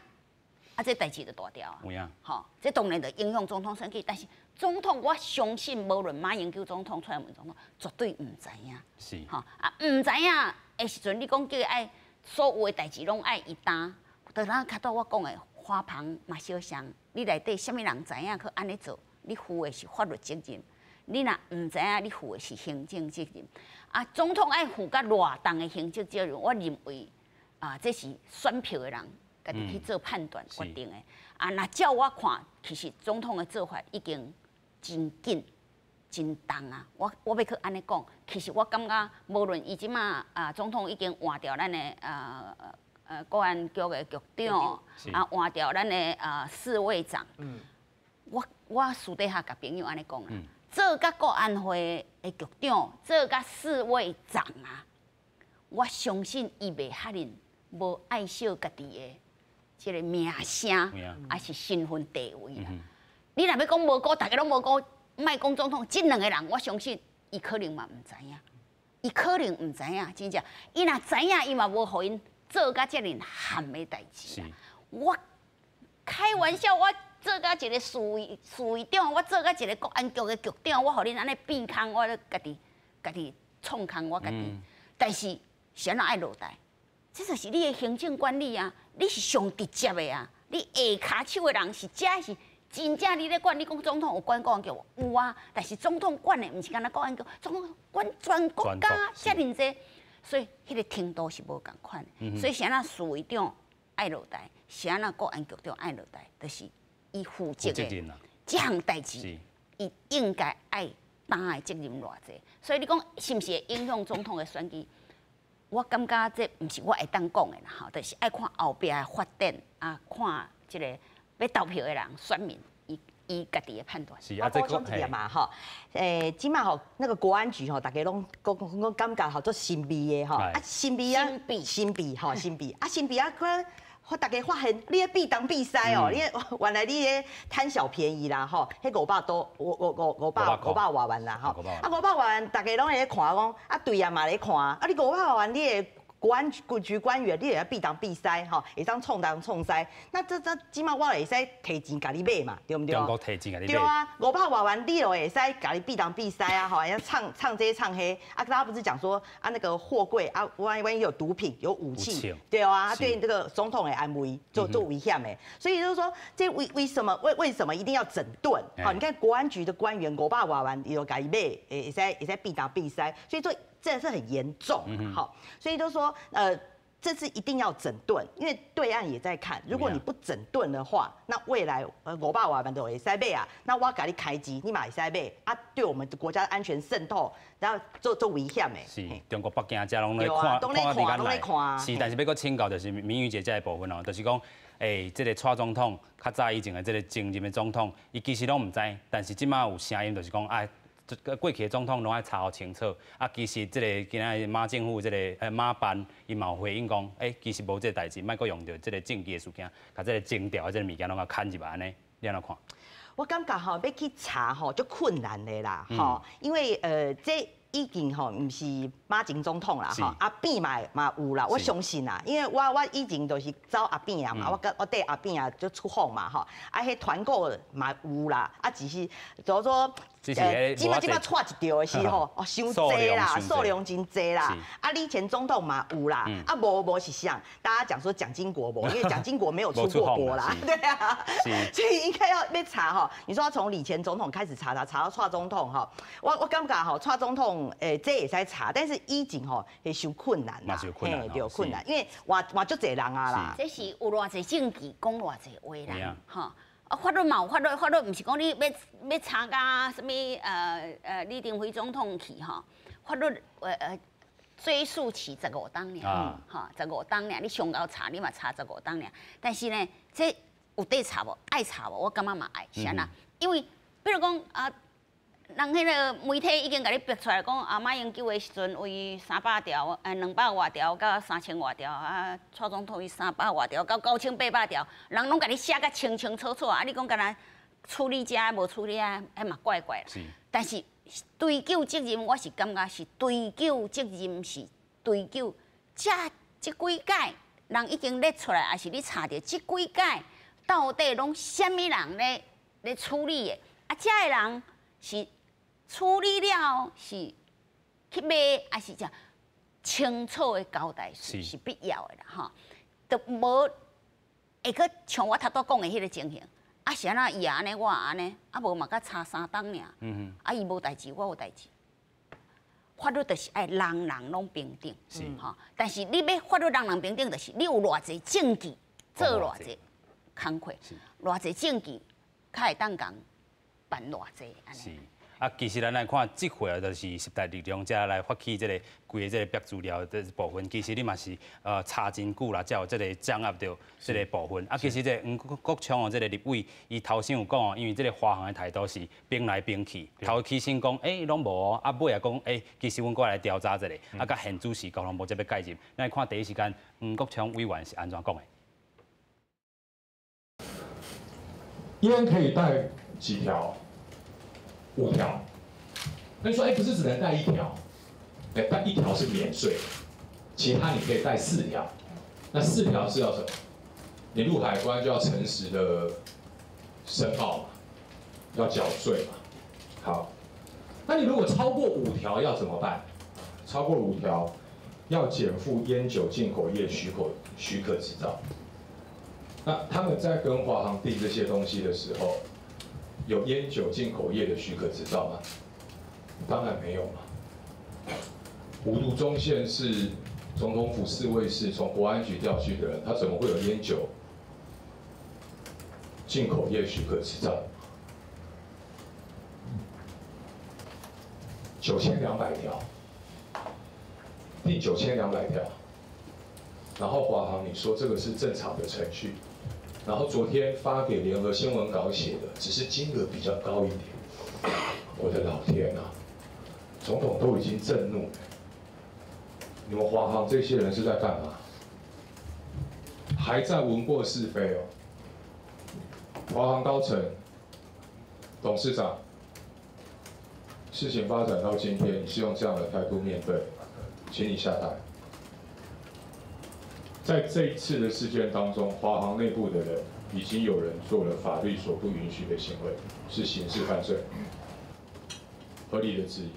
啊，這代誌就大條啊！吼，這當然就影響總統選舉，但是總統我相信，無論馬英九總統、蔡英文總統，絕對毋知影。吼啊，毋知影的時陣，你講叫伊愛所有的代誌攏愛伊擔，就咱較拄我講的華航嘛相像，你內底啥物人知影去按呢做，你負的是法律責任；你若毋知影，你負的是行政責任。啊，總統愛負甲偌重的行政責任，我認為啊，這是選票的人家己去做判斷決定的。啊，若照我看，其實總統的做法已經真緊、真重啊！我欲去按呢講，其實我感覺，無論伊這馬啊，總統已經換掉咱的國安局的局長，啊，換掉咱的啊侍衛長。我私底下共朋友按呢講啦，做甲國安會的局長，做甲侍衛長啊，我相信伊袂遐爾無愛惜家己的這個名聲，抑是身份地位啦。你若欲講無辜，大家攏無辜，莫講總統，這兩個人，我相信伊可能嘛毋知影，伊可能毋知影，真正，伊若知影，伊嘛無予𪜶做甲遮爾譀的代誌。我開玩笑，我做甲一个侍卫长，我做甲一个国安局的局长，我予恁按呢变空，我家己创空我家己。但是是按怎爱落台？这就是你的行政管理啊！你是上直接的啊！你下跤手的人是遮是真正你咧管，你讲总统有管国安局无？有啊，但是总统管的毋是干焦国安局，总统管全国家遮尔济，所以彼个程度是无仝款的。所以是按怎侍卫长爱落台，是按怎国安局长爱落台，就是伊负责的这项代志，伊应该爱担的责任偌济。所以你讲是毋是会影响总统的选举？我感觉这毋是我会当讲的啦，吼，就是爱看后壁的发展啊，看这个欲投票的人选民，伊家己的判断。是啊，这补充一下嘛，吼，这马吼那个国安局吼，大家拢讲讲感觉吼足神秘的吼，啊神秘啊，神秘吼神秘，啊神秘啊，可大家发现你咧避东避西哦，你原来你咧贪小便宜啦吼，彼500多五五五五百五百外万啦吼，啊五百外万，大家拢会咧看讲，啊对啊嘛咧看，啊你五百外万你会国安局官员，你会晓避东避西吼，会当创东创西，那这这马我会使提钱共你买嘛，对毋对？中国提钱共你买。对啊，500外万你就会使共你避东避西啊，吼，要唱唱这唱彼，啊，大家不是讲说啊那个货柜啊，万一有毒品有武器，对啊，对这个总统的安危做危险的，所以就是说这为什么一定要整顿？好，你看国安局的官员五百外万，伊就共伊买，会使避东避西，所以说这是很严重，好，所以就是说，这次一定要整顿，因为对岸也在看，如果你不整顿的话，那未来五百外万都会使买啊，那我共你开钱，你嘛会使买啊，对我们国家的安全渗透，然后做危险的。是，中国北京遮拢咧看，看拢咧看。是，但是欲阁请教就是明玉姐这个部分哦，就是讲，这个蔡总统较早以前的这个前任的总统，伊其实拢毋知，但是这马有声音就是讲，哎。过去的总统拢爱查予清楚，啊，其实这个今仔马政府这个马办，伊嘛有回应讲，其实无这个代志，莫阁用著这个政治的事件，共这个征调的这个物件拢共牵入来按呢，你按怎看？我感觉吼，欲去查吼，足困难的啦，吼，因为这已经吼毋是马前总统啦，吼，阿扁嘛有啦，我相信啦，因为我以前就是走阿扁啊嘛，我缀阿扁啊就出访嘛，吼，啊，彼团购嘛有啦，啊，只是就是说。这马掣一著的时候，哦，伤济啦，数量真济啦。啊，李前总统嘛有啦，啊，无是啥？大家讲说蒋经国无，因为蒋经国没有出过国啦，对啊，所以应该欲查吼。你说要从李前总统开始查查查到蔡总统吼，我感觉吼，蔡总统这会使查，但是以前吼会伤困难啦，嘿，对，困难，因为偌足济人啊啦。这是有偌济证据，讲偌济话啦，吼。啊，法律嘛有法律，法律毋是讲你欲查甲啥物李登辉总统去吼，法律追诉期十五冬尔，吼，十五冬尔，你上后查你嘛查十五冬尔，但是呢，这有得查无？爱查无？我感觉嘛爱，是按怎？因为比如讲啊，人彼个媒体已经共你逼出来讲，啊，马英九的时阵为300条，200外条到3000外条，啊，蔡总统伊300外条到9800条，人拢共你写甲清清楚楚啊！你讲敢若处理遮无处理遐，彼嘛怪怪啦。但是追究责任，我是感觉是追究责任是追究这几届人已经列出来，抑是你查著这几届到底拢啥物人咧处理的？啊，遮的人是处理了是去卖，抑是遮清楚的交代是必要的啦，吼，就无会阁像我头拄讲的彼个情形，啊是按怎伊也按呢，我也按呢，啊无嘛阁差三冬尔，啊伊无代志，我有代志。法律就是爱人人拢平等，吼。但是你欲法律人人平等，就是你有偌济证据，做偌济工课，偌济证据，较会当共办偌济按呢。啊，其实咱来看，这回啊，就是时代力量才来发起这个规个这个白资料这部分，其实你嘛是查真久啦，才有这个掌握著这个部分。啊，其实这个黄国昌哦，这个立委，伊头先有讲哦，因为这个华航的态度是兵来兵去，头起先讲，拢无哦，啊尾也讲，其实阮阁来调查一下，啊，佮现主时交通部才欲介入。咱来看第一时间黄国昌委员是按怎讲的？烟可以带几条？5条。那你说，不是只能带1条？带1条是免税，其他你可以带4条。那4条是要什么？你入海关就要诚实的申报嘛，要缴税嘛。好，那你如果超过五条要怎么办？超过五条要减负烟酒进口业许可执照。那他们在跟华航订这些东西的时候，有烟酒进口业的许可执照吗？当然没有嘛。吴独中宪是总统府侍卫室从国安局调去的人，他怎么会有烟酒进口业许可执照？9200条，第9200条。然后华航，你说这个是正常的程序，然后昨天发给联合新闻稿写的，只是金额比较高一点。我的老天啊，总统都已经震怒了，你们华航这些人是在干嘛？还在文过是非哦。华航高层、董事长，事情发展到今天，你是用这样的态度面对，请你下台。在这一次的事件当中，华航内部的人已经有人做了法律所不允许的行为，是刑事犯罪，合理的质疑。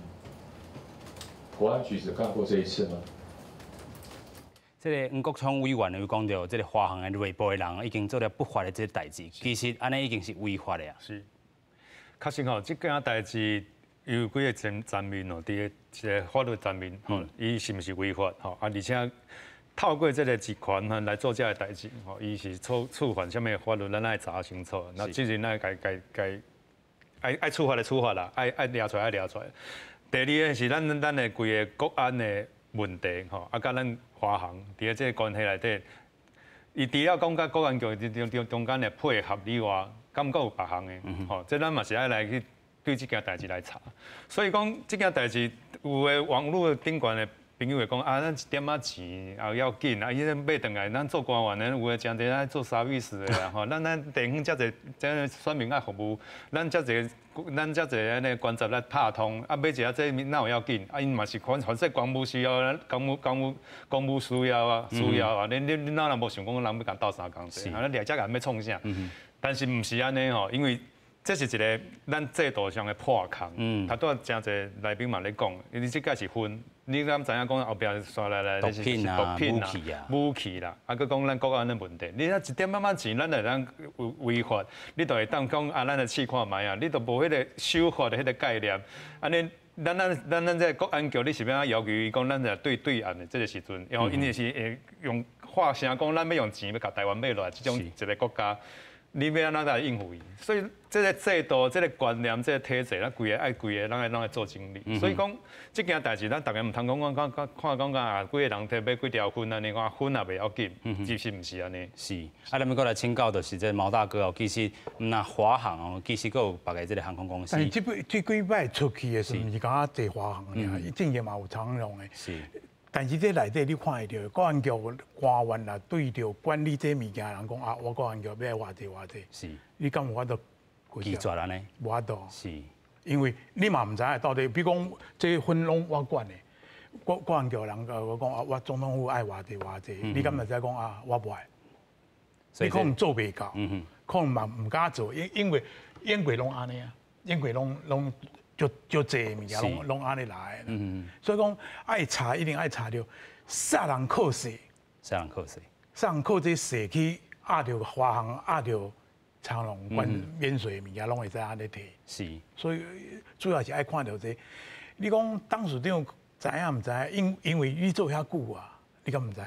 国安局只干过这一次吗？这个黄国昌委员有讲到，这个华航的内部的人已经做了不法的这个代志，其实按呢已经是违法的啊。是，确实吼，这件代志有几个层面哦，伫个一个法律层面吼，伊是毋是违法吼？啊，而且透过这个职权来做这个代志，吼，伊是触犯啥物法律，咱爱查清楚。那这阵爱共共共爱处罚的处罚啦，爱掠出来爱掠出来。第二个是咱的规个国安的问题，吼，啊，佮咱华航伫咧这个关系内底，伊除了讲佮国安局中间的配合以外，敢阁有别项的，吼，这咱嘛是爱来去对这件代志来查。所以讲这件代志，有的网路顶悬的朋友会讲啊，咱一点仔钱也要紧啊，伊咧买转来，咱做官员的有的诚济爱做 service 的啦吼，咱地方遮济这选民爱服务，咱遮济按呢关节来拍通，啊买一下这哪有要紧？啊𪜶嘛是反正公务需要，公务需要啊，需要啊，你哪能无想讲人欲共斗相共济？啊，咱掠遮共欲创啥？但是毋是按呢吼，因为这是一个咱制度上的破空。头拄仔诚济来宾嘛咧讲，因为这个是分，你敢知影讲后壁煞来来，毒品啊、毒品啊、武器啦，啊，阁讲咱国安的问题，你若一点仔仔钱，咱会当违法，你就会当讲啊，咱来试看觅啊，你都无彼个守法的彼个概念，按呢，咱这个国安局，你是欲按怎要求伊讲，咱来对对岸的这个时阵，然后𪜶就是会用话声讲，咱欲用钱欲共台湾买落来，这种一个国家。你欲按怎来应付伊？所以这个制度、这个观念、这个体制，咱规个爱规个，咱爱拢爱做整理。所以讲，这件代志，咱逐家毋通讲讲讲讲看讲啊，几个人提买几条薰按呢，讲薰也袂要紧，其实毋是按呢。是，啊，咱们阁来请教，就是这毛大哥哦，其实毋若华航哦，其实阁有别个这个航空公司。但是这几摆出去的时阵，毋是干焦坐华航尔，伊之前嘛有长荣的。但是这内底你看会著，国安局官员啦，对著管理这物件人讲啊，我国安局欲爱偌济偌济。你敢有法度拒绝按呢？无法度。因为你嘛毋知影到底，比如讲这薰拢我管的，国安局人我讲啊，我总统府爱偌济偌济，你敢会使讲啊，我无爱？你可能做袂到，可能嘛毋敢做，因为英国拢按呢啊，英国拢足足济物件拢按呢来，所以讲爱查一定爱查著，啥人扣税？啥人扣税？啥人靠这税去压著华航、压著长荣关免税的物件，拢会使按呢提。所以主要是爱看著这个。你讲董事长知影毋知影？因为你做遐久啊，你敢毋知？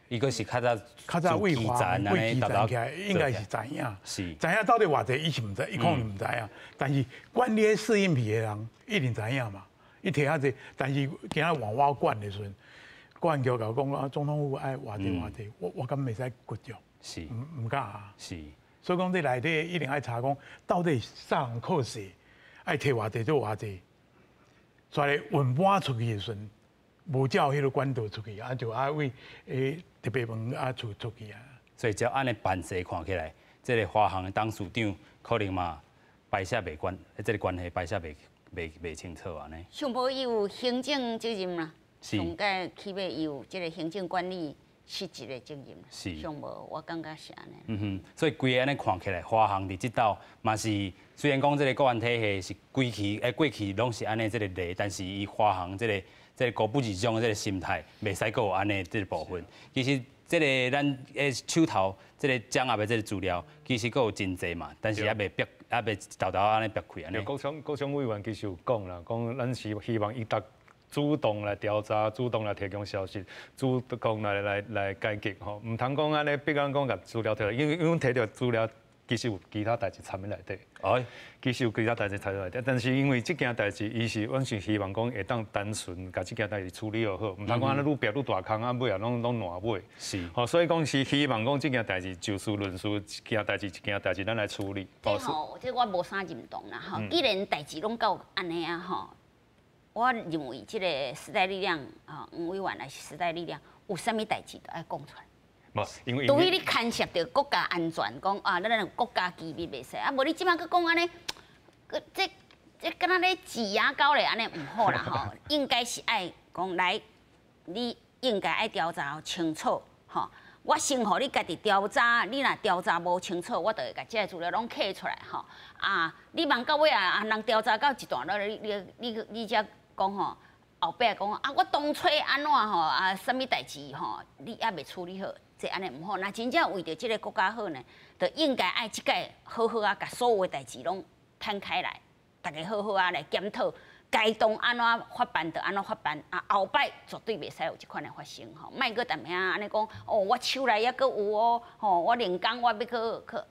伊阁是较早较早为华为基层起来，应该是知影。知影到底偌济，伊是毋知，伊可能毋知影。但是管理试运品的人一定知影嘛。伊提遐济，但是今仔换我管的时阵，国安局共我讲啊，总统府爱偌济偌济，我敢袂使拒绝？毋敢啊。所以讲这内底一定爱查讲，到底啥人靠势，爱提偌济就偌济。所以运搬出去的时阵，无照彼个管道出去，啊就爱为特别门啊出去啊。所以照按呢办势看起来，这个华航的董事长可能嘛摆设袂关，这个关系摆设袂清楚按呢。上无伊有行政责任啦，上盖起码伊有这个行政管理实质的责任，上无，我感觉是按呢。嗯哼，所以规个按呢看起来，华航伫这道嘛是，虽然讲这个国安体系是规气，过去拢是按呢这个例，但是伊华航这个孤不二种的这个心态，袂使阁有按呢这个部分。其实这个咱的手头这个掌握的这个资料，其实阁有真济嘛，但是犹未逼，犹未沓沓按呢逼开按呢。国昌委员其实有讲啦，讲咱是希望伊逐主动来调查，主动来提供消息，主动来解决吼，毋通讲按呢，逼咱讲共资料提来，因为阮提著资料，其实有其他代志掺佇内底。其实有其他代志掺佇内底，但是因为这件代志，伊是阮是希望讲会当单纯共这件代志处理好，毋通讲按呢愈逼愈大空，啊尾仔拢烂尾。吼，所以讲是希望讲这件代志就事论事，一件代志一件代志咱来处理。这吼，这我无啥认同啦吼。既然代志拢到按呢啊吼，我认为这个时代力量啊，黄委员还是时代力量，有啥物代志都爱讲出来。无，因为除非你牵涉著国家安全，讲啊，咱国家机密袂使啊，无你这摆阁讲按呢，阁这敢若咧挤牙膏咧，按呢毋好啦吼。应该是爱讲来，你应该爱调查清楚吼。我先予你家己调查，你若调查无清楚，我就会共这个资料拢揢出来吼。啊，你忙到尾啊，人调查到一段落，你才讲吼，后壁讲啊，我当初按怎吼啊，啥物代志吼，你犹未处理好，这按呢毋好。若真正为著这个国家好呢，就应该爱这届好好啊，共所有的代志拢摊开来，逐家好好啊来检讨，该当按怎法办就按怎法办啊，后摆绝对袂使有这款的发生吼。莫阁踮遐按呢讲哦，我手内犹阁有哦，吼，我连工我欲去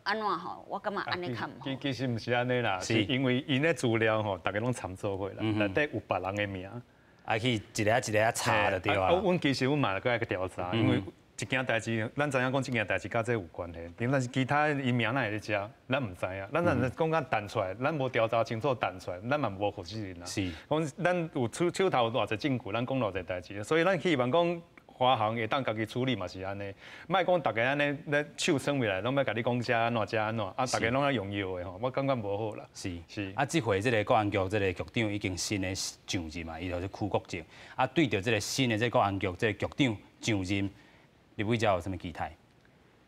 按怎吼，我感觉按呢较毋好。其实毋是按呢啦，是因为𪜶的资料吼，逐家拢掺做伙啦，内底有别人的名，爱去一个一个查就对啊。阮其实阮嘛阁爱去调查，因为一件代志，咱知影讲这件代志佮这有关系，但是其他伊名哪会咧遮，咱毋知影。咱若讲甲弹出来，咱无调查清楚弹出来，咱嘛无负责任啊。讲咱有手头有偌济证据，咱讲偌济代志，所以咱希望讲华航会当家己处理嘛是按呢，莫讲逐家按呢咧手伸未来，拢欲共你讲遮按怎遮按怎，啊，逐家拢爱用药的吼，我感觉无好啦。啊，这回这个国安局这个局长已经新的上任嘛，伊就是邱国正。啊，对著这个新的这个国安局这个局长上任，立委遮有啥物期待？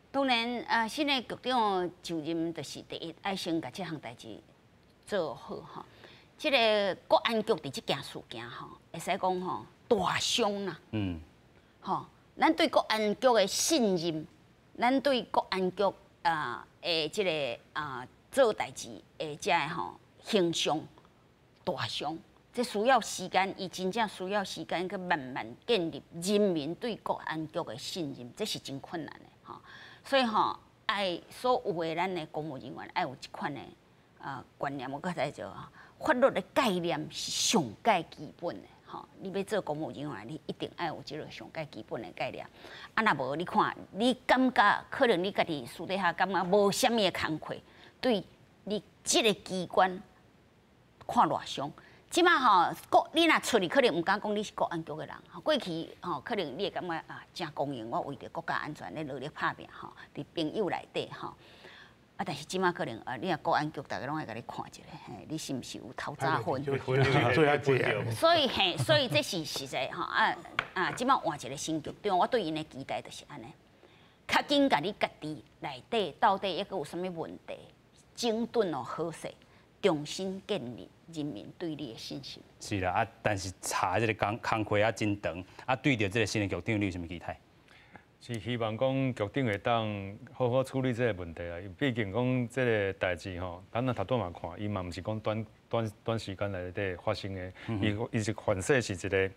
当然，啊，新的局长就任就是第一，爱先共这项代志做好吼。这个国安局伫这件事件吼，会使讲吼大伤啦。吼，咱对国安局的信任，咱对国安局啊的这个啊做代志的这个吼形象大伤。这需要时间，伊真正需要时间去慢慢建立人民对国安局的信任，这是真困难的吼。所以吼，爱所有的咱的公务人员爱有这款的啊观念，我刚才就法律的概念是上盖基本的。吼，你欲做公务人员，你一定爱有这个上盖基本的概念。啊，若无你看，你感觉可能你家己私底下感觉无啥物的工课，对你这个机关看偌伤。这马吼，国你若出去，可能毋敢讲你是国安局的人。过去吼，可能你会感觉啊，真光荣，我为著国家安全咧努力拍拼吼，伫朋友内底吼。啊，但是这马可能啊，你若国安局，逐家拢会共你看一下，嘿，你是毋是有偷诈分？所以嘿，所以这是实在吼啊啊！这马换一个新局长，我对𪜶的期待就是按呢，较紧共你家己内底到底犹阁有啥物问题，整顿予好势，重新建立人民对你的信心。是啦，啊，但是查这个工课啊真长，啊，对著这个新的局长，你有啥物期待？是希望讲局长会当好好处理这个问题啦，毕竟讲这个代志吼，咱头拄嘛看，伊嘛毋是讲短短短时间内底发生的，伊是反正是一个。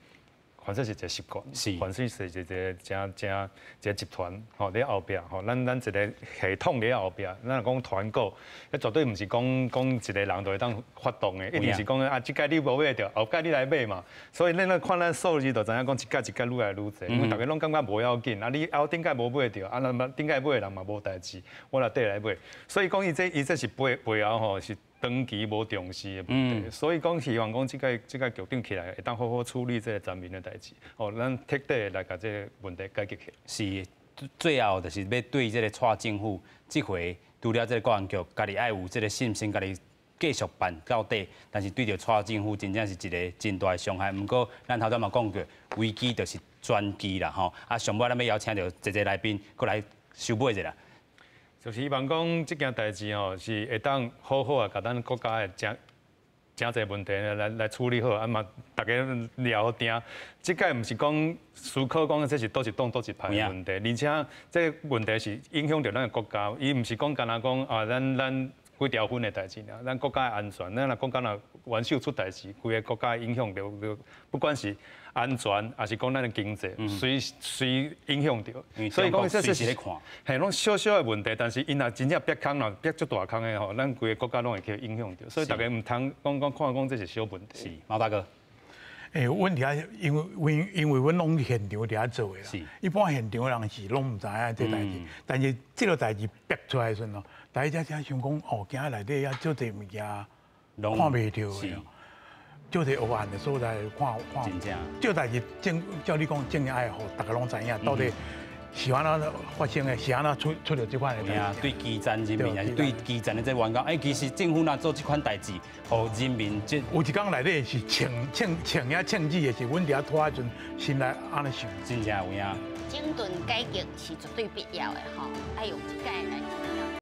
反正是一个习惯，反正是一个真真一个集团吼，伫后壁吼，咱一个系统伫后壁，咱若讲团购，彼绝对毋是讲讲一个人就会当发动的，一定是讲啊，这届你无买著，后届你来买嘛。所以咱咧看咱数字就知影讲一届一届愈来愈济，因为逐家拢感觉无要紧，啊你后顶届无买著，啊咱顶届买的人嘛无代志，我来缀来买。所以讲伊这伊这是背后吼是长期无重视的问题，所以讲希望讲这届局长起来会当好好处理这个全面的代志，哦，咱彻底来共这个问题解决起来。是，最后就是欲对这个蔡政府，这回除了这个国安局，家己爱有这个信心，家己继续办到底。但是对著蔡政府，真正是一个真大的伤害。毋过，咱头拄嘛讲过，危机就是專機啦吼。啊，上尾咱欲邀請著濟濟來賓過來收尾一下。就是希望講這件代誌吼，是會當好好啊，共咱國家的誠誠濟問題來處理好，啊嘛，逐家掠予定。這擺毋是講思考講這是佗一黨佗一派的問題，而且這個問題是影響著咱的國家，伊毋是講干焦講啊，咱幾條粉的代誌爾，咱國家的安全，咱若國家若元首出代誌，規个國家影響著，不管是安全，抑是講咱的經濟，隨隨影響著。所以講這是咧看，係攏小小的問題，但是𪜶若真正煏空咯，煏足大空的吼，咱規个國家攏會去影響著。所以逐家毋通講講看講這是小問題。是，毛大哥。欸，問題啊，因為阮攏現場佇遐做的啦。一般現場的人是攏毋知影這代誌，但是這個代誌煏出來的時陣咯，大家才想講，哦，今仔內底遐足濟物件看袂著的，足濟黑暗的所在看看。這代誌正照你講，正愛予逐家攏知影，到底是按怎發生的，是按怎出著這款的代誌。對基層人民，抑是對基層的這員工，欸，其實政府若做這款代誌，予人民這有一工內底是穿穿穿遐穿子的是，阮佇遐拖的時陣，心內按呢想。真正有影。整頓改革是絕對必要的吼，愛用這擺來。